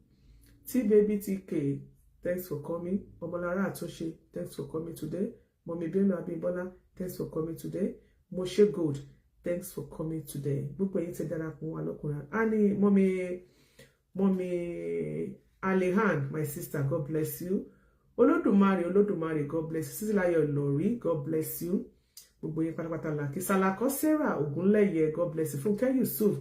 T Baby TK, thanks for coming. Ọmọlára Àtúnṣe, thanks for coming today. Mọ̀mí Bello Abímbọ́lá, thanks for coming today. Moshe Gold, thanks for coming today. Gbogbo ẹ̀yin tẹ́ darapọ̀ wá lọ́kùnrin. Ani mọ̀mí Alihan, my sister, God bless you. Olódùmarè, Olódùmarè, God bless you. Sísíláyọ̀ Lọ̀rí, God bless you. Gbogbo yín pátápátá là kí. Sàlàkọ́ Sarah Ògúnlẹ̀yẹ, God bless you. Fúnkẹ́ Yusuf,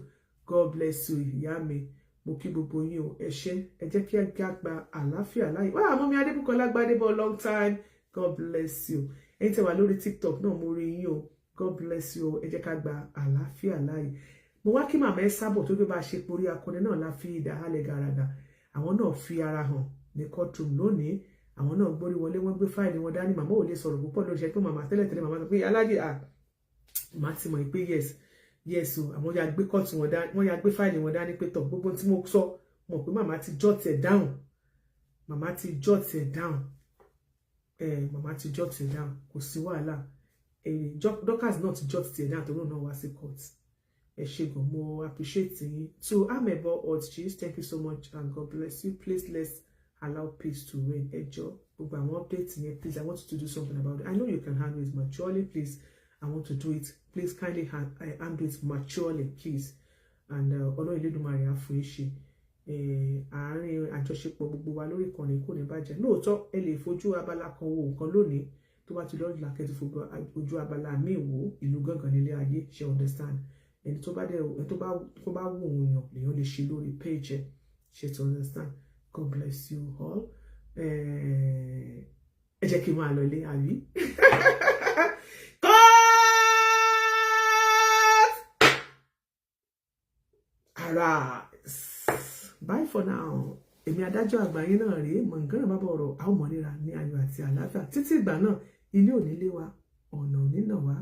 God bless you. Ìyá mi, mo kí gbogbo yín o. Ẹ ṣé, ẹ jẹ́ kí ẹ gba àlàáfíà láàyè. Wá mọ́mí Adébúkọ́lá Gbádébọ̀, long time, God bless you. Ẹ̀yin tẹ́ wà lórí TikTok náà, mo rí yín o. God bless you. Ẹ jẹ́ ká gba àlàáfíà láàyè. Mo wá kí màmá ẹ sábọ̀ tó gbé bá a ṣe porí akọni náà la fi ìdá hálẹ̀ gàràgà. Àwọn náà fi ara hàn ní courtroom lónìí. Àwọn náà gbórí wọlé, wọ́n gbé fáìlì wọn dání. Màmá ò lè sọ̀rọ̀ púpọ̀ lórí iṣẹ́ pé màmá tẹ́lẹ̀tẹ́lẹ̀, màmá sọ pé alájì à màá ti mọ̀ pé yes, yes o. Àwọn ya gbé kóòtù wọn dání, wọ́n ya gbé fáìlì wọn dání pé tọ̀, gbogbo tí mo sọ, mọ̀ pé màmá ti jot ẹ̀ down, màmá ti jot ẹ̀ down, màmá ti jot ẹ̀ down, kò sí wàhálà. Dorcas náà ti jot ẹ̀ down torí náà wá sí court. Ẹ ṣé gan, mo appreciate yín. To Amebo Hot Cheese, thank you so much and God bless you. Please, let's allow peace to reign. Ẹ jọ̀ọ́, gbogbo àwọn updates yẹn, please, I want you to do something about it. I know you can handle it maturely. Please, I want to do it. Please, kindly handle it maturely, please. And Ọlọ́run Elédùmarè á fún yín ṣe. Àárín àjọṣepọ̀ gbogbo wa lórí ìkànnì kò ní bàjẹ́. Lóòótọ́, ẹ lè fojú abala kan wo nǹkan lónìí, tó bá ti lọ́ọ́ làkẹ́tù fojú ojú abala míì wò. Ìlú gángan nílé ayé, ṣe understand? Ẹni tó bá dẹ̀, ẹni tó bá wù òun yàn lèèyàn lè ṣe lórí page ẹ, ṣe to understand? God bless you all. Ẹ jẹ́ kí n máa lọ ilé, àbí? Cut! Arise. Bye for now. Èmi adájọ́ àgbà yín náà rèé, mọ̀ngánà bàbá ọ̀rọ̀. A ó mọ̀ ríra ní ayọ̀ àti àlàáfíà. Títí ìgbà náà, ilé ò ní lé wa, ọ̀nà ò ní nà wá.